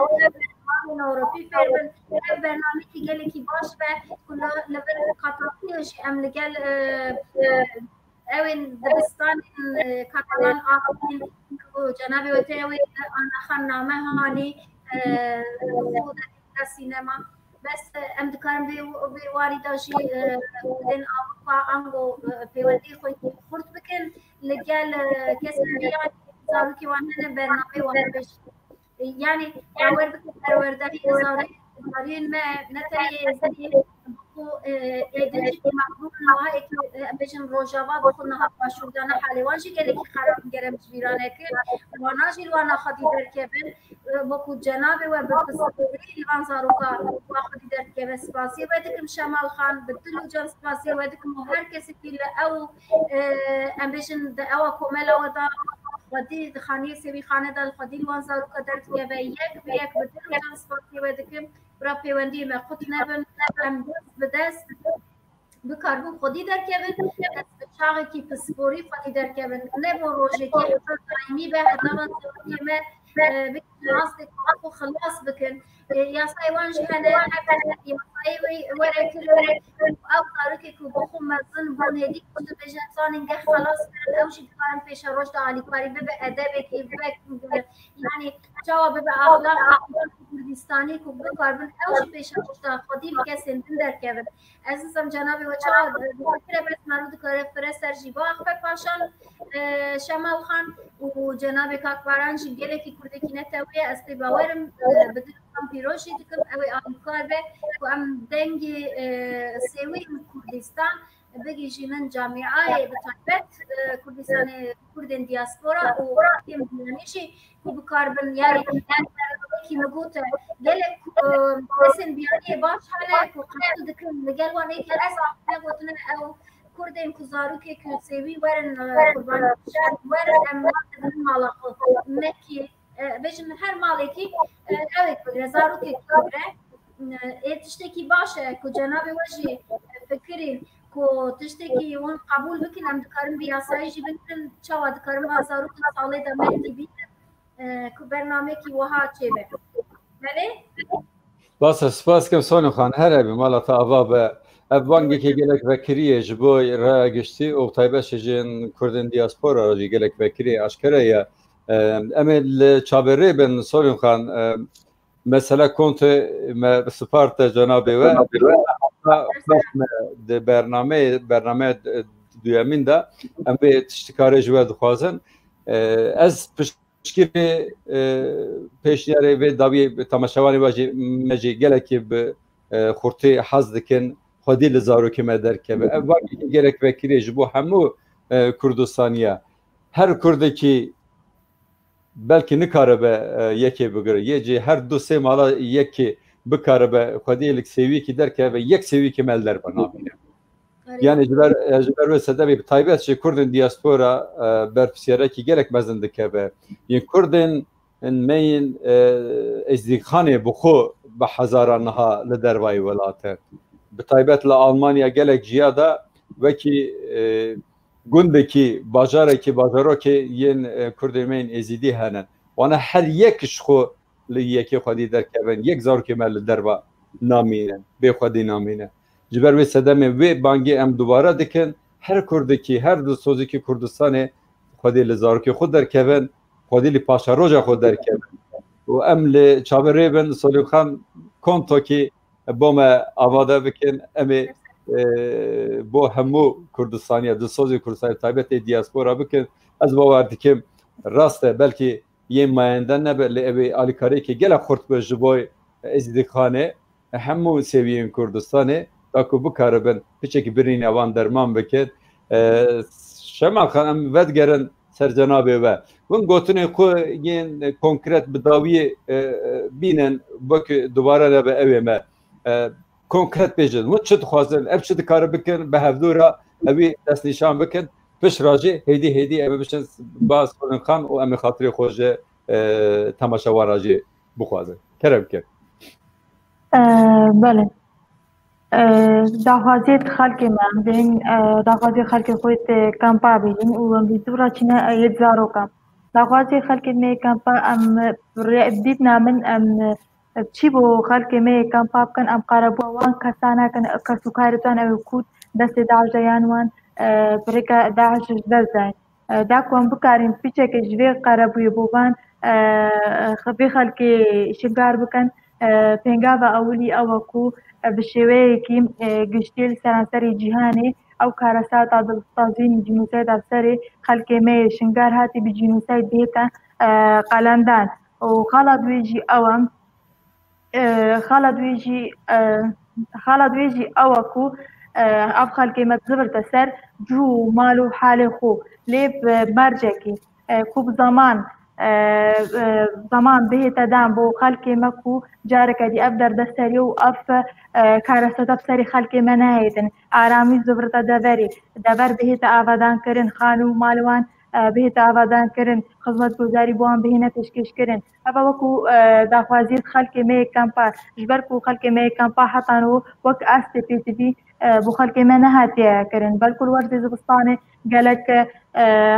Ewropî fêr bin. Ev bernamekî gelekî baş be, ku li, li vir Katalonyayê jî em li gel, e, e, Ew ên dibistanên, e, Katalan axivîn ku cenabê we tê, ew ê anaxan name hanî, e, xwe de sînema. Bes, e, em dikarin vê, vê warî de jî, e, Kurdên Ewropa ango, e, pêwendiyê xwe xurt bikin. Li gel, e, kesên diyan zarokê wan hene bernameyê wan pêş. Yanî, bawer bikin, perwerdehî zarokên me ne tenê êzidî, ku, e, êdî jî ku mexdûm in, niha êkî, e, em bêjin Rojava, bi xwe niha Başûr de ne halê wan jî gelekî xerab in, ger em ji bîra nekin. Wana jî li wana xwedî derkevin. E, wekû cenabê we bi pirsgirêk li van zaroka wa xwedî derdikeve. Spasiyê we dikim Şemal Xan, bi dil û can spasiyê we dikim û her kesekî li ew, e, em bêjin di ewa komela we de xwedî di xaniyê sêwî xane de li xwedî li wan zaroka derdikeve. Yek bi yek bi dil û can spasiyê we dikim. Bira pêwendiyê me qut nebin. Em dest bi dest bikaribin xwedî derkevin. Dest bi çaxekî pisporî xwedî derkevin. Ne bo rojekê heta daîmî be, heta van zarokê me, e, bikin astê xwe xilas bikin. E, yasayê wan jî hene, her yasayê wê were kirin. Ew zarokê ku bi xwe mezin bûn, hêdî ku dibêjin zanîn geh xelas kirin, ew jî dikarin pêşeroj de alîkarî bibe, edebekî, bibe, yanî çawa bibe axlaqekî Kurdistanî ku bikaribin ew jî pêşeroj de xwedî li kesên din derkevin. Ez nizam cenabê we çawa dikire, bes meriv dikare fire ser jî biaxife paşan, e, Şemal Xan û cenabê Kak Baran jî gelekî kurdekî netewî ye, ez pê bawer im, e, bi dil û can pîroz jî dikim, ew ê alîkar be ku em dengê, e, sêwî û Kurdistan bigihîjînin camîayê, bi taybet, e, Kurdistanê, Kurdên diaspora û Kurdên biyanî jî ku bikaribin, yanî, yanî, wekî min gote, gelek, e, kesên biyaniyê baş hene ku qebûl dikin, li gel wan êkî ez negotine ew Kurdên ku zarokê ku sêwî werin, e, qurbanî şer werin, em wan didin mala xwe. Mekî, e, bêjin her malekî, e, ewek bigire, zarokek bigire. E, ê tiştekî baş e ku cenabê we jî fikirîn ku tiştekî hûn qebûl bikin, em dikarin bi yasayî jî bikirin, çawa dikarin van zarokan salê de mehkî bînin, e, ku bernamekî wiha çêbe. Belê? Spas, spas dikim Solim Xan, her hebî, mala te ava be. Ev bangekê gelek vekirî ye ji bo raya giştî û taybet jî jin Kurdên diaspora re jî gelek vekirî ye, aşkere ye. E, em ê li çaverê bin Solim Xan, e, mesela kontê me sparte cenabê we. Cenabê we. Baş me di bernameyê, bernameya duyemîn de em vê tiştikarê ji we dixwazin. E, ez piştgirê, e, pêşniyarê vê dawiyê temaşevanê we jî, me jî gelekî bi, e, xurtî hez dikin xwedî li zarokê me derkeve. Ev bangekî gelek vekirî ye ji bo hemû, e, Kurdistaniya. Her Kurdekî belkî nikaribe, e, yekê bigire. Yê jî her du sê mala yekê bikaribe xwedî li sêwîkî derkeve, yek sêwîkê me li derve namîne. Erê. Yanî ji ber, e, ji ber wê sedemê bi taybet ji Kurdên diaspora, e, berpirsiyarekî gelek mezin dikeve. Yên Kurdên, in me yên, e, Êzdîxanê bi xwe bi hezaran niha li dervayî welat e. Bi taybet li Almanya gelek ciya de wekî, e, gundekî, bajarekî, bajarokê yên, e, Kurdên me yên Êzîdî hene. Wana her yek ji xwe li yekê xwedî derkevin, yek zarokê me li derva namîne, bê xwedî namîne. Ji ber wê sedemê wê bangê em dubare dikin, her Kurdekî, her dilsozekî Kurdistanê xwedî li zarokê xwe derkevin, xwedî li paşeroja xwe derkevin. Û em li çaverê bin, Solîm Xan, kontokî bo me amade bikin, em ê, e, bo hemû Kurdistaniya, dilsozê Kurdistanê, taybetê diaspora bikin. Ez bawer dikim, rast e, belkî yên mayende nebe, lê ew ê alîkariyekê gelek xurt be ji bo Êzîdîxanê, hemû sêwiyên Kurdistanê, da ku bikaribin piçekî birîna wan derman bikin. E, Şema Xan, em vedigerin ser cenabê we. Hûn gotinên xwe yên konkret bi dawiyê, e, e, bînin, wek dubare nebe ew ê me. E, konkret bêjin, hûn çi dixwazin, ev çi dikare bikin, bi hevdû re ewî destnîşan bikin, pişt re jî hêdî hêdî em ê biçin ba Solîm Xan û em ê xatirê xwe ji, e, temaşevan re jî bixwazin. Kerem ke. E, belê. E, daxwaziyê xelkê me em bên, e, daxwaziyê xelkê xwe tê kampa bînin û em vî dû re çîne, e, yê zarokan. Daxwaziyê xelkê me yê kampa em rê-, dîtina min em, e, çî bo xelkê me yê kampa bikin, em qarebûya wan kesa nakin, kes û karê wan ew ê ku destê DAIŞ de yan wan, e, bi rêka DAIŞ ji dest dayîn. E, da ku em bikarîn piçeke ji vê qerebûyê bo van, e, e, vê xelkê şingar bikin, e, pêngava ewilî ew e ku, e, bi şêweyekî, e, giştî li seranserê cîhanê ew karesata dilsozîn, cînosayda li serê xelkê me yê şingar hatî bi cînosayd bihête, e, qelendan. Û xala di wê jî ew e, e, xala di wê jî, e, xala di wê jî ew e ku, e, ev xelkê me zibirte ser cû û mal û halê xwe, lê bi mercekî, e, ku bi zeman, e, e, zeman bihête dan bo xelkê me ku careke dî ev derdeseriya û ev, e, karesata bi serê xelkê me nehêtin. Aramî zibirte deverê, dever bihête avadankirin, xan û mal wan, e, bihête avadankirin, xizmetguzarî bo wan bihêne pêşkêşkirin. Ev e wekî, e, daxwaziyê xelkê me yê kampa, ji ber ku xelkê me yê kampa heta niha wek astê pêtivî, e, bo xelkê me nehatiye kirin. Belkû li werzê zivistanê gelek, e,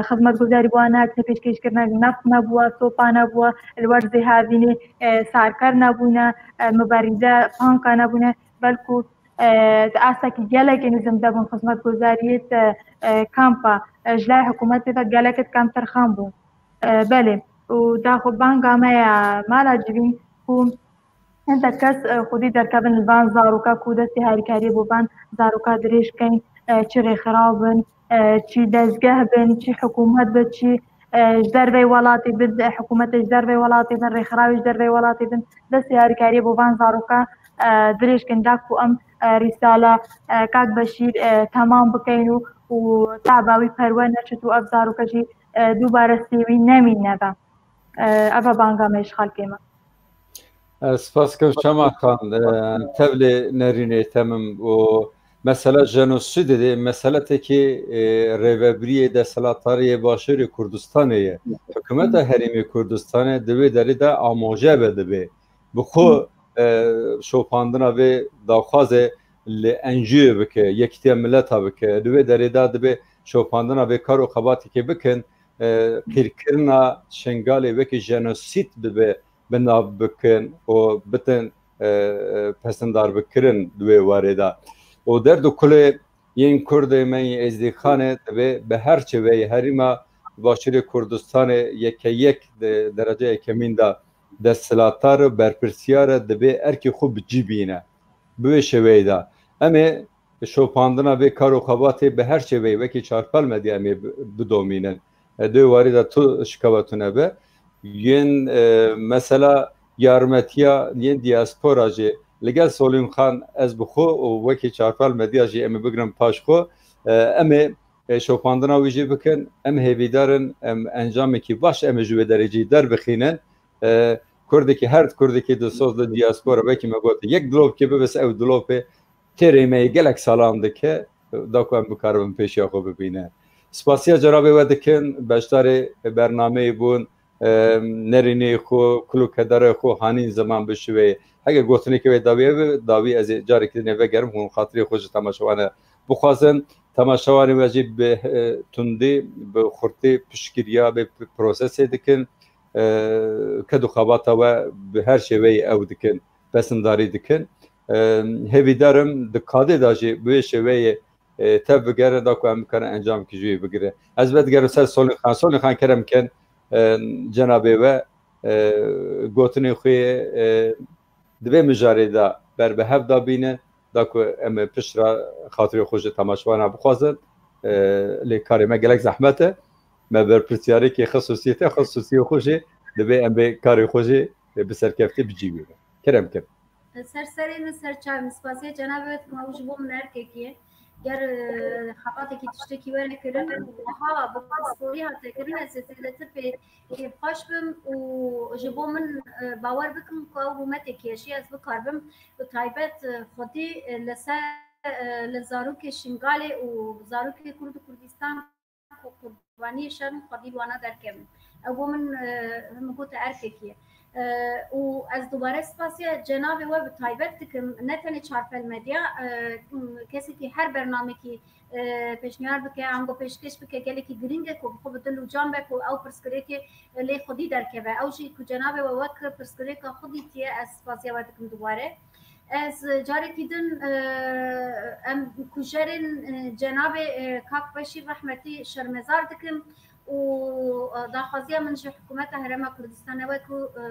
xizmetguzarî bo wan nehatine pêşkêşkirin, neft nebûye, sopa nebûye, li werzê havînê, e, sarker nebûne, e, miberîde panka nebûne. Belkû, e, di astekî gelekî nizm de bûn xizmetguzariyê, e, kampa, e, ji layê hikûmetê ve gelekî kemtir xem bûn. E, belê. Û daxwe banga me ya mala civîn ku hindek kes, e, xwedî derkevin li van zaroka ku destê harîkariyê bo van zaroka dirêj keyn, e, çi rêxiraw bin, e, çi dezgeh bin, çi hikûmet be, çi, e, ji dervey welatê bin, e, hikûmetê ji dervey welatê bin, rêxirawê ji dervey welatê bin, destê harîkariyê bo van zaroka, e, dirêj keyn da ku em, e, rîsala, e, Kak Beşîr, e, temam bikeyn û, û taba wî perwe neçit û ev zaroka jî, e, dubare sêwî nemîne be. E, ev e banga me ji xelkê me. Ez spas kim Şema Xan, e, tevlê nerînê temim û mesela jenosîdê de meseletekî, e, rêvebiriyê desthilatdariyê Başûrê Kurdistanê ye. Hikûmeta Herêmê Kurdistanê di wê derê de amaje be dibe. Bi xwe, e, şopandina vê daxwazê li N G O bike, Yekîtiya Mileta bike. Di wê derê de dibe şopandina vê kar û xebatekê bikin, e, qîrkirina Şingalê wekî jenosîd bibe, bi nav bikin û bitin, e, e, pesindar bikirin di wê warê de. Û derd û kulê yên Kurdê me yê Êzdîxanê divê bi her çi veyî herêma Başûrê Kurdistanê yeke yek di derece yekemîn de desthilatdar û berpirsiyar e, divê erkê xwe bi cî bîne. Bi wê şêweyê de. Em ê şopandina vê kar û xebatê bi her çi veyî wekî Çarpel Medya em ê bi-, bidomînin. E, di wê warî de tu şikava tune be. Yên, e, mesela yarmetiya yên diaspora jî li gel Solîm Xan ez bi xwe û wekî Çarpel Medya jî em ê bigrin paş xwe. E, em ê, e, şopandina wî jî bikin. Em hêvîdar in, em encamekî baş em ê ji wê derê jî derbixînin. E, Kurdekî, her Kurdekî dilsoz li diaspora, wekî me got, yek dilopkê bibis, ew dilopê têrê me yê gelek salan dike. da ku em bikaribin pêşiya xwe bibîne. Spasiya cenabê we dikin, beşdarê bernameyê bûn, e, nerînê xwe, kul û kederê xwe hanîn ziman bi şivê. Heke gotinekê wê dawî ev, dawî ez ê carekî dinê vegerim, hûn xatirê xwe ji temaşewana bixwazin. Temaşewanê we jî bi, e, tundî, bi xurtî piştgiriya vê p-, prosesê dikin. E, ked û xebata we bi her şêweyê ew dikin, pesindarî dikin. E, hêvîdar im di kadê de jî bi wê şêweyê, e, tev bigere da ku em bikarin encamekî ji wî bigire. Ez vedigerim ser Solîn Xan. Solîn Xan, kerem kin, e, cenabê we, e, gotinên xwe, e, di vê mijarê de ber bi hev de bînin, da ku em ê pişt re xatirê xwe ji temaşevana bixwazin. E, lê karê me gelek zehmet e. Me berpirsiyarêkê xisûsiyê te, xisûsiyê xwe jî divê em bê karê xwe jî bi serkeftî bicîbînin. Kerem kin. Ser serê min, ser çavê min, spasiya cenabê we dikim, ew ji bo min erkekî ye. Ger, e, xebatekî tiştekî were kirin, wiha bi pisporî hate kirin, ez ê zêdetir pê kêfxweş bim û ji bo min, e, bawer bikim ku ew rûmetê kêşî ez bikaribim, bi taybet, e, xwedî, e, li ser, e, li zarokê Şingalê û zarokê Kurd û Kurdistan ku qurbaniyê şer in, xwedî li wana derkevin. Ew bo min, e, min gote erkekî ye. E, û ez dubare spasiya cenabê we bi taybet dikim, ne tenê Çarpel Medya, e, kesekî her bernamekî, e, pêşniyar bike, ango pêşkêş bike, gelekî girîng e ku bi xwe bi dil û can be ku ew pirsgirêkê, e, lê xwedî derkeve. Ew jî ku cenabê we wek pirsgirêka xwe dîtiye, ez spasiya we dikim dubare. Ez carekî din, e, em kujerên, e, cenabê, e, Kak Beşîr rehmetî şermezar dikim û, e, daxwaziya min ji hikûmeta Herêma Kurdistanê we ku, e,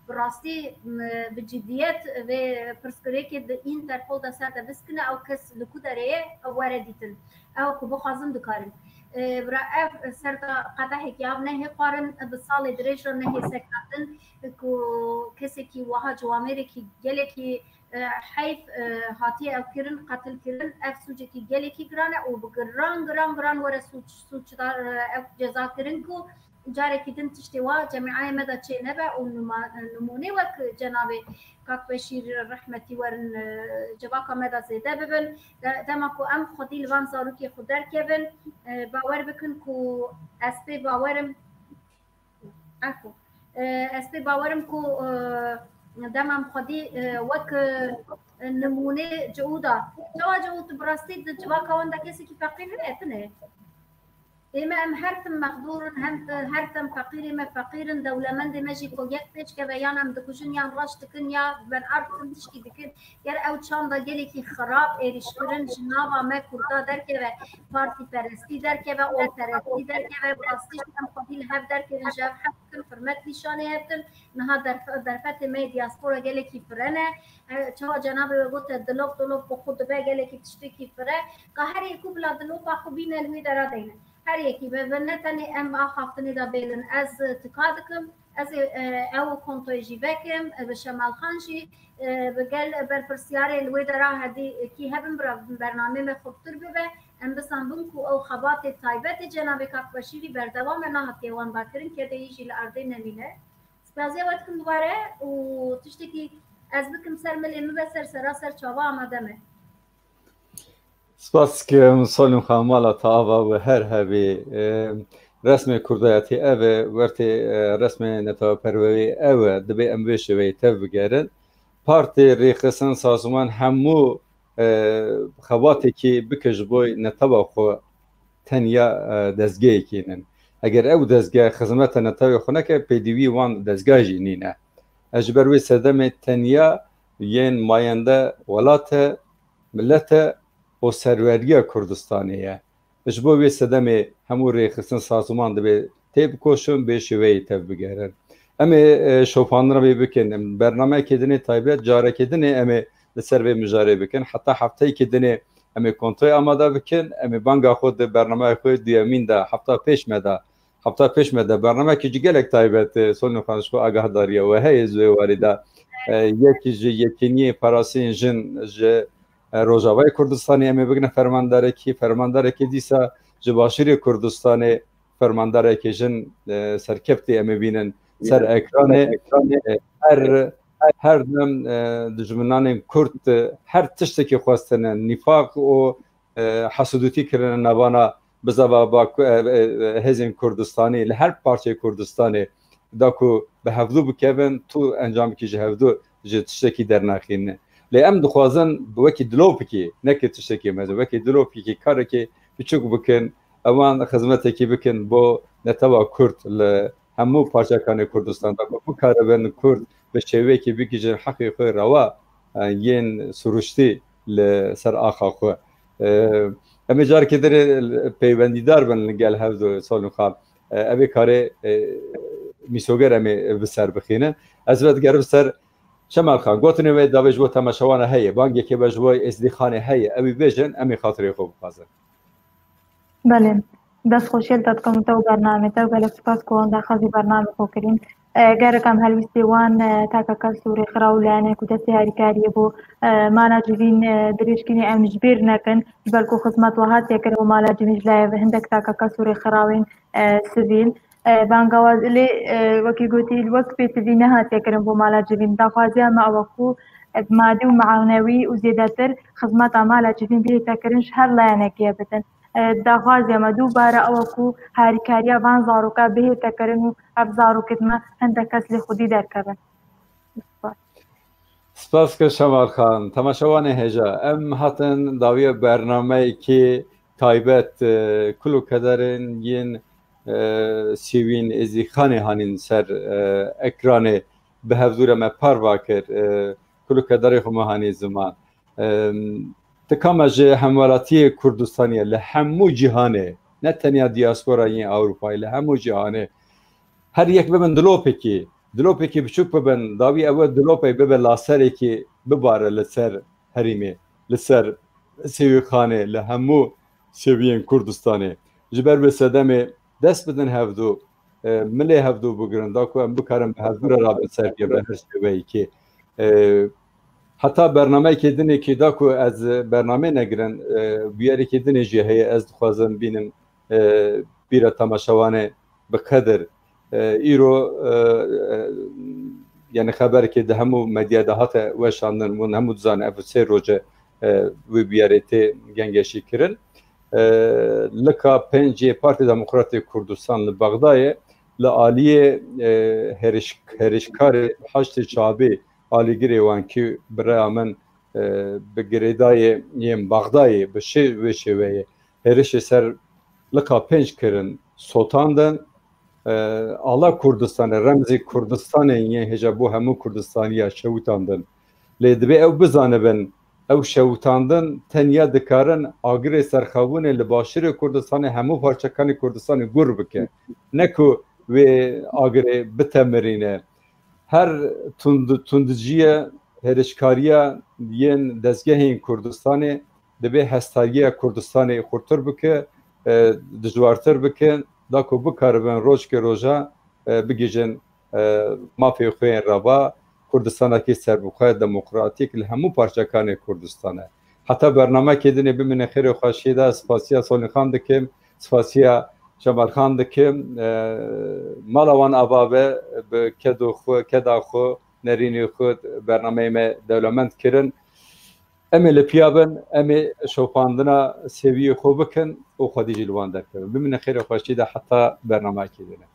bi rastî, m, bi cidiyet vê pirsgirêkê di Interpol de ser de biskine, ew kes li ku derê ye, ew were dîtin. Ew ku bixwazin dikarin. E, bira ev ser de qedehekî av nehê xwarin, bi salê dirêj re nehê sekirin, ku kesekî wiha ciwamêrekî gelekî, e, heyf, e, hatiye ew kirin, qetil kirin. Ev sûcekî gelekî giran e û bi giran, giran, giran were sûc, sûcdar, e, ew ceza kirin ku carekî din tiştê wa cemîayê me de çê nebe û numa-, nimûnê wek cenabê Kak Beşîr rehmetî werin, e, civaka me de zêde bibin. De-, dema ku em xwedî li van zarokê xwe derkevin, e, bawer bikin ku ez pê bawer im, efû, e, ez pê bawer im ku, e, dema em xwedî, e, wek, e, nimûnê Ciûda. Çawa Ciûd bi rastî di civaka wan de kesekî feqîr heye? Tune. Ê me em her tim mexdûr in, hem, her tim feqîr ê me feqîr in, dewlemendê me jî ku yek pêş keve yan em dikujin, yan reş dikin, ya ber erd tim tişkî dikin. Ger ew çanda gelekî xirab êrîşkirin ji nava me Kurda derkeve, partîperestî derkeve, olperestî derkeve, bi rastî jî em xwedî li hev derkevin, ji hev hev dikin, hurmet nîşanê hev dikin. Niha derf-, derfetê me yê diaspora gelekî fire ne. E, çawa cenabê we gote, dilop dilop bi xwe dibe gelekî tiştekî fire. Ka her yekû bila dilopa xwe bîne li wî dera deyne. Her yekî be, be ne tenê em axaftinê de bêlin. Ez, e, tika dikim, ez ê, e, ew kontoyê jî vekim, e, bi Şemal Xan jî, e, bi gel berpirsiyarê li wê dera hedî, e, kî hebin bira bernameyê me xurtir bibe. Em bizanbin ku ew xebatê taybetê cenabê Kak Beşîrî berdewam e, nehatiye wan dakirin, kedê yî jî li erdê nemîne. Spaziya we dikim dubare û tiştekî ez bikim ser milê min ve ser sera ser çava amade me. Spas dikim Solîm Xan, mala te ava be her hebî. E, resmê kurdayetî ev e, wertê, e, resmê neteweperwerî ew e. Divê em vê şêweyê tev bigerin. Partî, rêxistin, sazûman hemû, e, xebatekî bike ji bo netewa xwe tenya, e, dezgehekî nin. Eger ew dezgeh xizmeta netewê xwe neke, pêdivî wan dezgeh jî nîne. Ez ji ber wê sedemê tenya yên mayende welat e, milet e û serweriya Kurdistanê ye. Ji bo wê sedemê hemû rêxistin sazûman divê têbikoşin, bê şêweyê tev bigerin. Em ê, e, şopandina vê bikin. Em bernameyekê dinê taybet, carekê dinê em ê li ser vê mijarê bikin. Heta hefteyekê dinê em ê kontoyê amade bikin. Em ê banga xwe di bernameya xwe duyemîn de, hefta pêş me de, hefta pêş me de bernameyekî jî gelek taybet, e, Solîm Xan, ji xwe agahdariya we heye ji wê warî de. E, yek ji yekîniyê parasiyên jin ji, e, Rojavayê Kurdistanê em ê bigine fermandarekî, fermandarekî dîsa ji Başûrê Kurdistanê fermandarekî jin, e, serkeftî em ê bînin ser ekranê. E, her, her dem, e, dijminanên Kurd, e, her tiştekî xwestine, nîfaq û e, hesûdûtî kirine navana bizava Baku-, e, e, hêzên Kurdistanê li her parçeyê Kurdistanê da ku bi hevdû bikevin, tu encamekî ji hevdû ji tiştekî dernaxîne. Lê em dixwazin wekî dilopikî, neke tiştekî mezin, wekî dilopikî karekê biçûk bikin, ewan xizmetekî bikin bo netewa Kurd li hemû parçekanê Kurdistan de ku bikaribin Kurd bi şêweyekî bigihîjin heqê xwe rewa, e, yên siruştî li ser axa xwe. E, em ê carekê dinê peywendîdar bin li gel hevdû Solîn Xan. E, ev ê karê, e, mîsoger em ê bi ser bixînin. Ez vedigerim ser Şemal Xan, gotinê wê davê ji bo temaşewana heye, bangekê we ji bo Êzdîxanê heye, ew ê bêjin, em ê xatirê xwe bixwazin. Belê. Dest xweşiyê li te dikim te û bernamê te û gelek spas ku wan daxwazî bernamê xwe kirîn. E, gerek em helwîstê wan, e, T K K Sûrê xira û layanê ku destê harîkariyê bo, e, mala civîn, e, dirêjkirî em ji bîr nekin. Ji ber ku xizmet we hatiye kirin bo mala civîn ji layê hindek T K K Sûrê xirawên, e, sivîl. E, bangawaz lê, e, wekî gotî, li wek pêtivî nehatiye kirin bo mala civîn. Daxwaziya me ew e ku, e, madî û meanewî û zêdetir xizmeta mala civîn bihête kirin ji her layanekê ye bitin. E, daxwaziya me dubare ew e ku harîkariya van zaroka bihête kirin û ev zarokên me hindek kes lê xwedî derkevin. Spas. Spas kir Şemal Xan. Temaşevanê hêja, em hatin dawiya bernameyekê taybet, e, kul û kederên yên, e, Sêwîn Êzdîxanê hanîn ser, e, ekranê bi hevdû re me parva kir. E, kul û kederê xwe me hanî ziman. E, tika me ji hemwelatiyê Kurdistanê li hemû cîhanê, ne tenya diaspora yên Ewropayê, li hemû cîhanê her yek bibin dilopekî, dilopekî biçûk bibin, dawî ew e dilopê bibe laserekî bibare li ser herêmê, li ser Sêwîxanê, li hemû sêwiyên Kurdistanê. Ji ber wê sedemê dest bidin hevdû, e, milê hevdû bigirin, da ku em bikarin bi hevdû re rabin serkeve her şêweyekê. E, heta bernameyekê dinê kî da ku ez bernameyê negirin, e, bûyerekê dinê jî heye, ez dixwazim bînim, e, bîra temaşevanê bi qedir. E, îro, e, e, yani xeberekê di hemû medyaya de hate weşandin, hûn hemû dizanin ev sê roje, e, wê bûyerê tê gengeşî kirin. E, lika pêncê Partî Demokratê Kurdistan li Bexdayê li aliyê, e, hêriş-, hêrişkarê Haştê Çabî alîgirê wan kî biraya min, e, bi girêdayê yên Bexdayê bi şê-, wê şêweyê hêrişê ser lika pênc kirin, sotandin, e, ala Kurdistanê, remzî Kurdistanê yên hêja bo hemû Kurdistaniya şewitandin. Lê divê ew bizanibin, ew şewitandin tenya dikarin agirê serxewinê li başûrê Kurdistanê hemû parçekanê Kurdistanê gur bike. Ne ku wê agirê bitemirîne. Her tund-, tundiciye, hêrişkariya yên dezgehên Kurdistanê divê hestariya Kurdistanê xurtir bike, e, dijwartir bike, da ku bikaribin rojkê roja, e, bigihîjin, e, mafê xwe yên reva, Kurdistanekî serbixwe, demokratîk li hemû parçekanê Kurdistanê. Heta bernamekê dinê bimîne xêrê xweşiyê de, spasiya Solîn Xan dikim, spasiya Şemal Xan dikim. E, mala wan ava be, bi kedo xwe, keda xwe, nerînê xwe bernameyê me dewlemend kirin. Em ê li piya bin, em ê şopandina sêwiyê xwe bikin û xwedî jî li wan derkevin. Bimîne xêrê xweşiyê de heta bernameyekê dinê.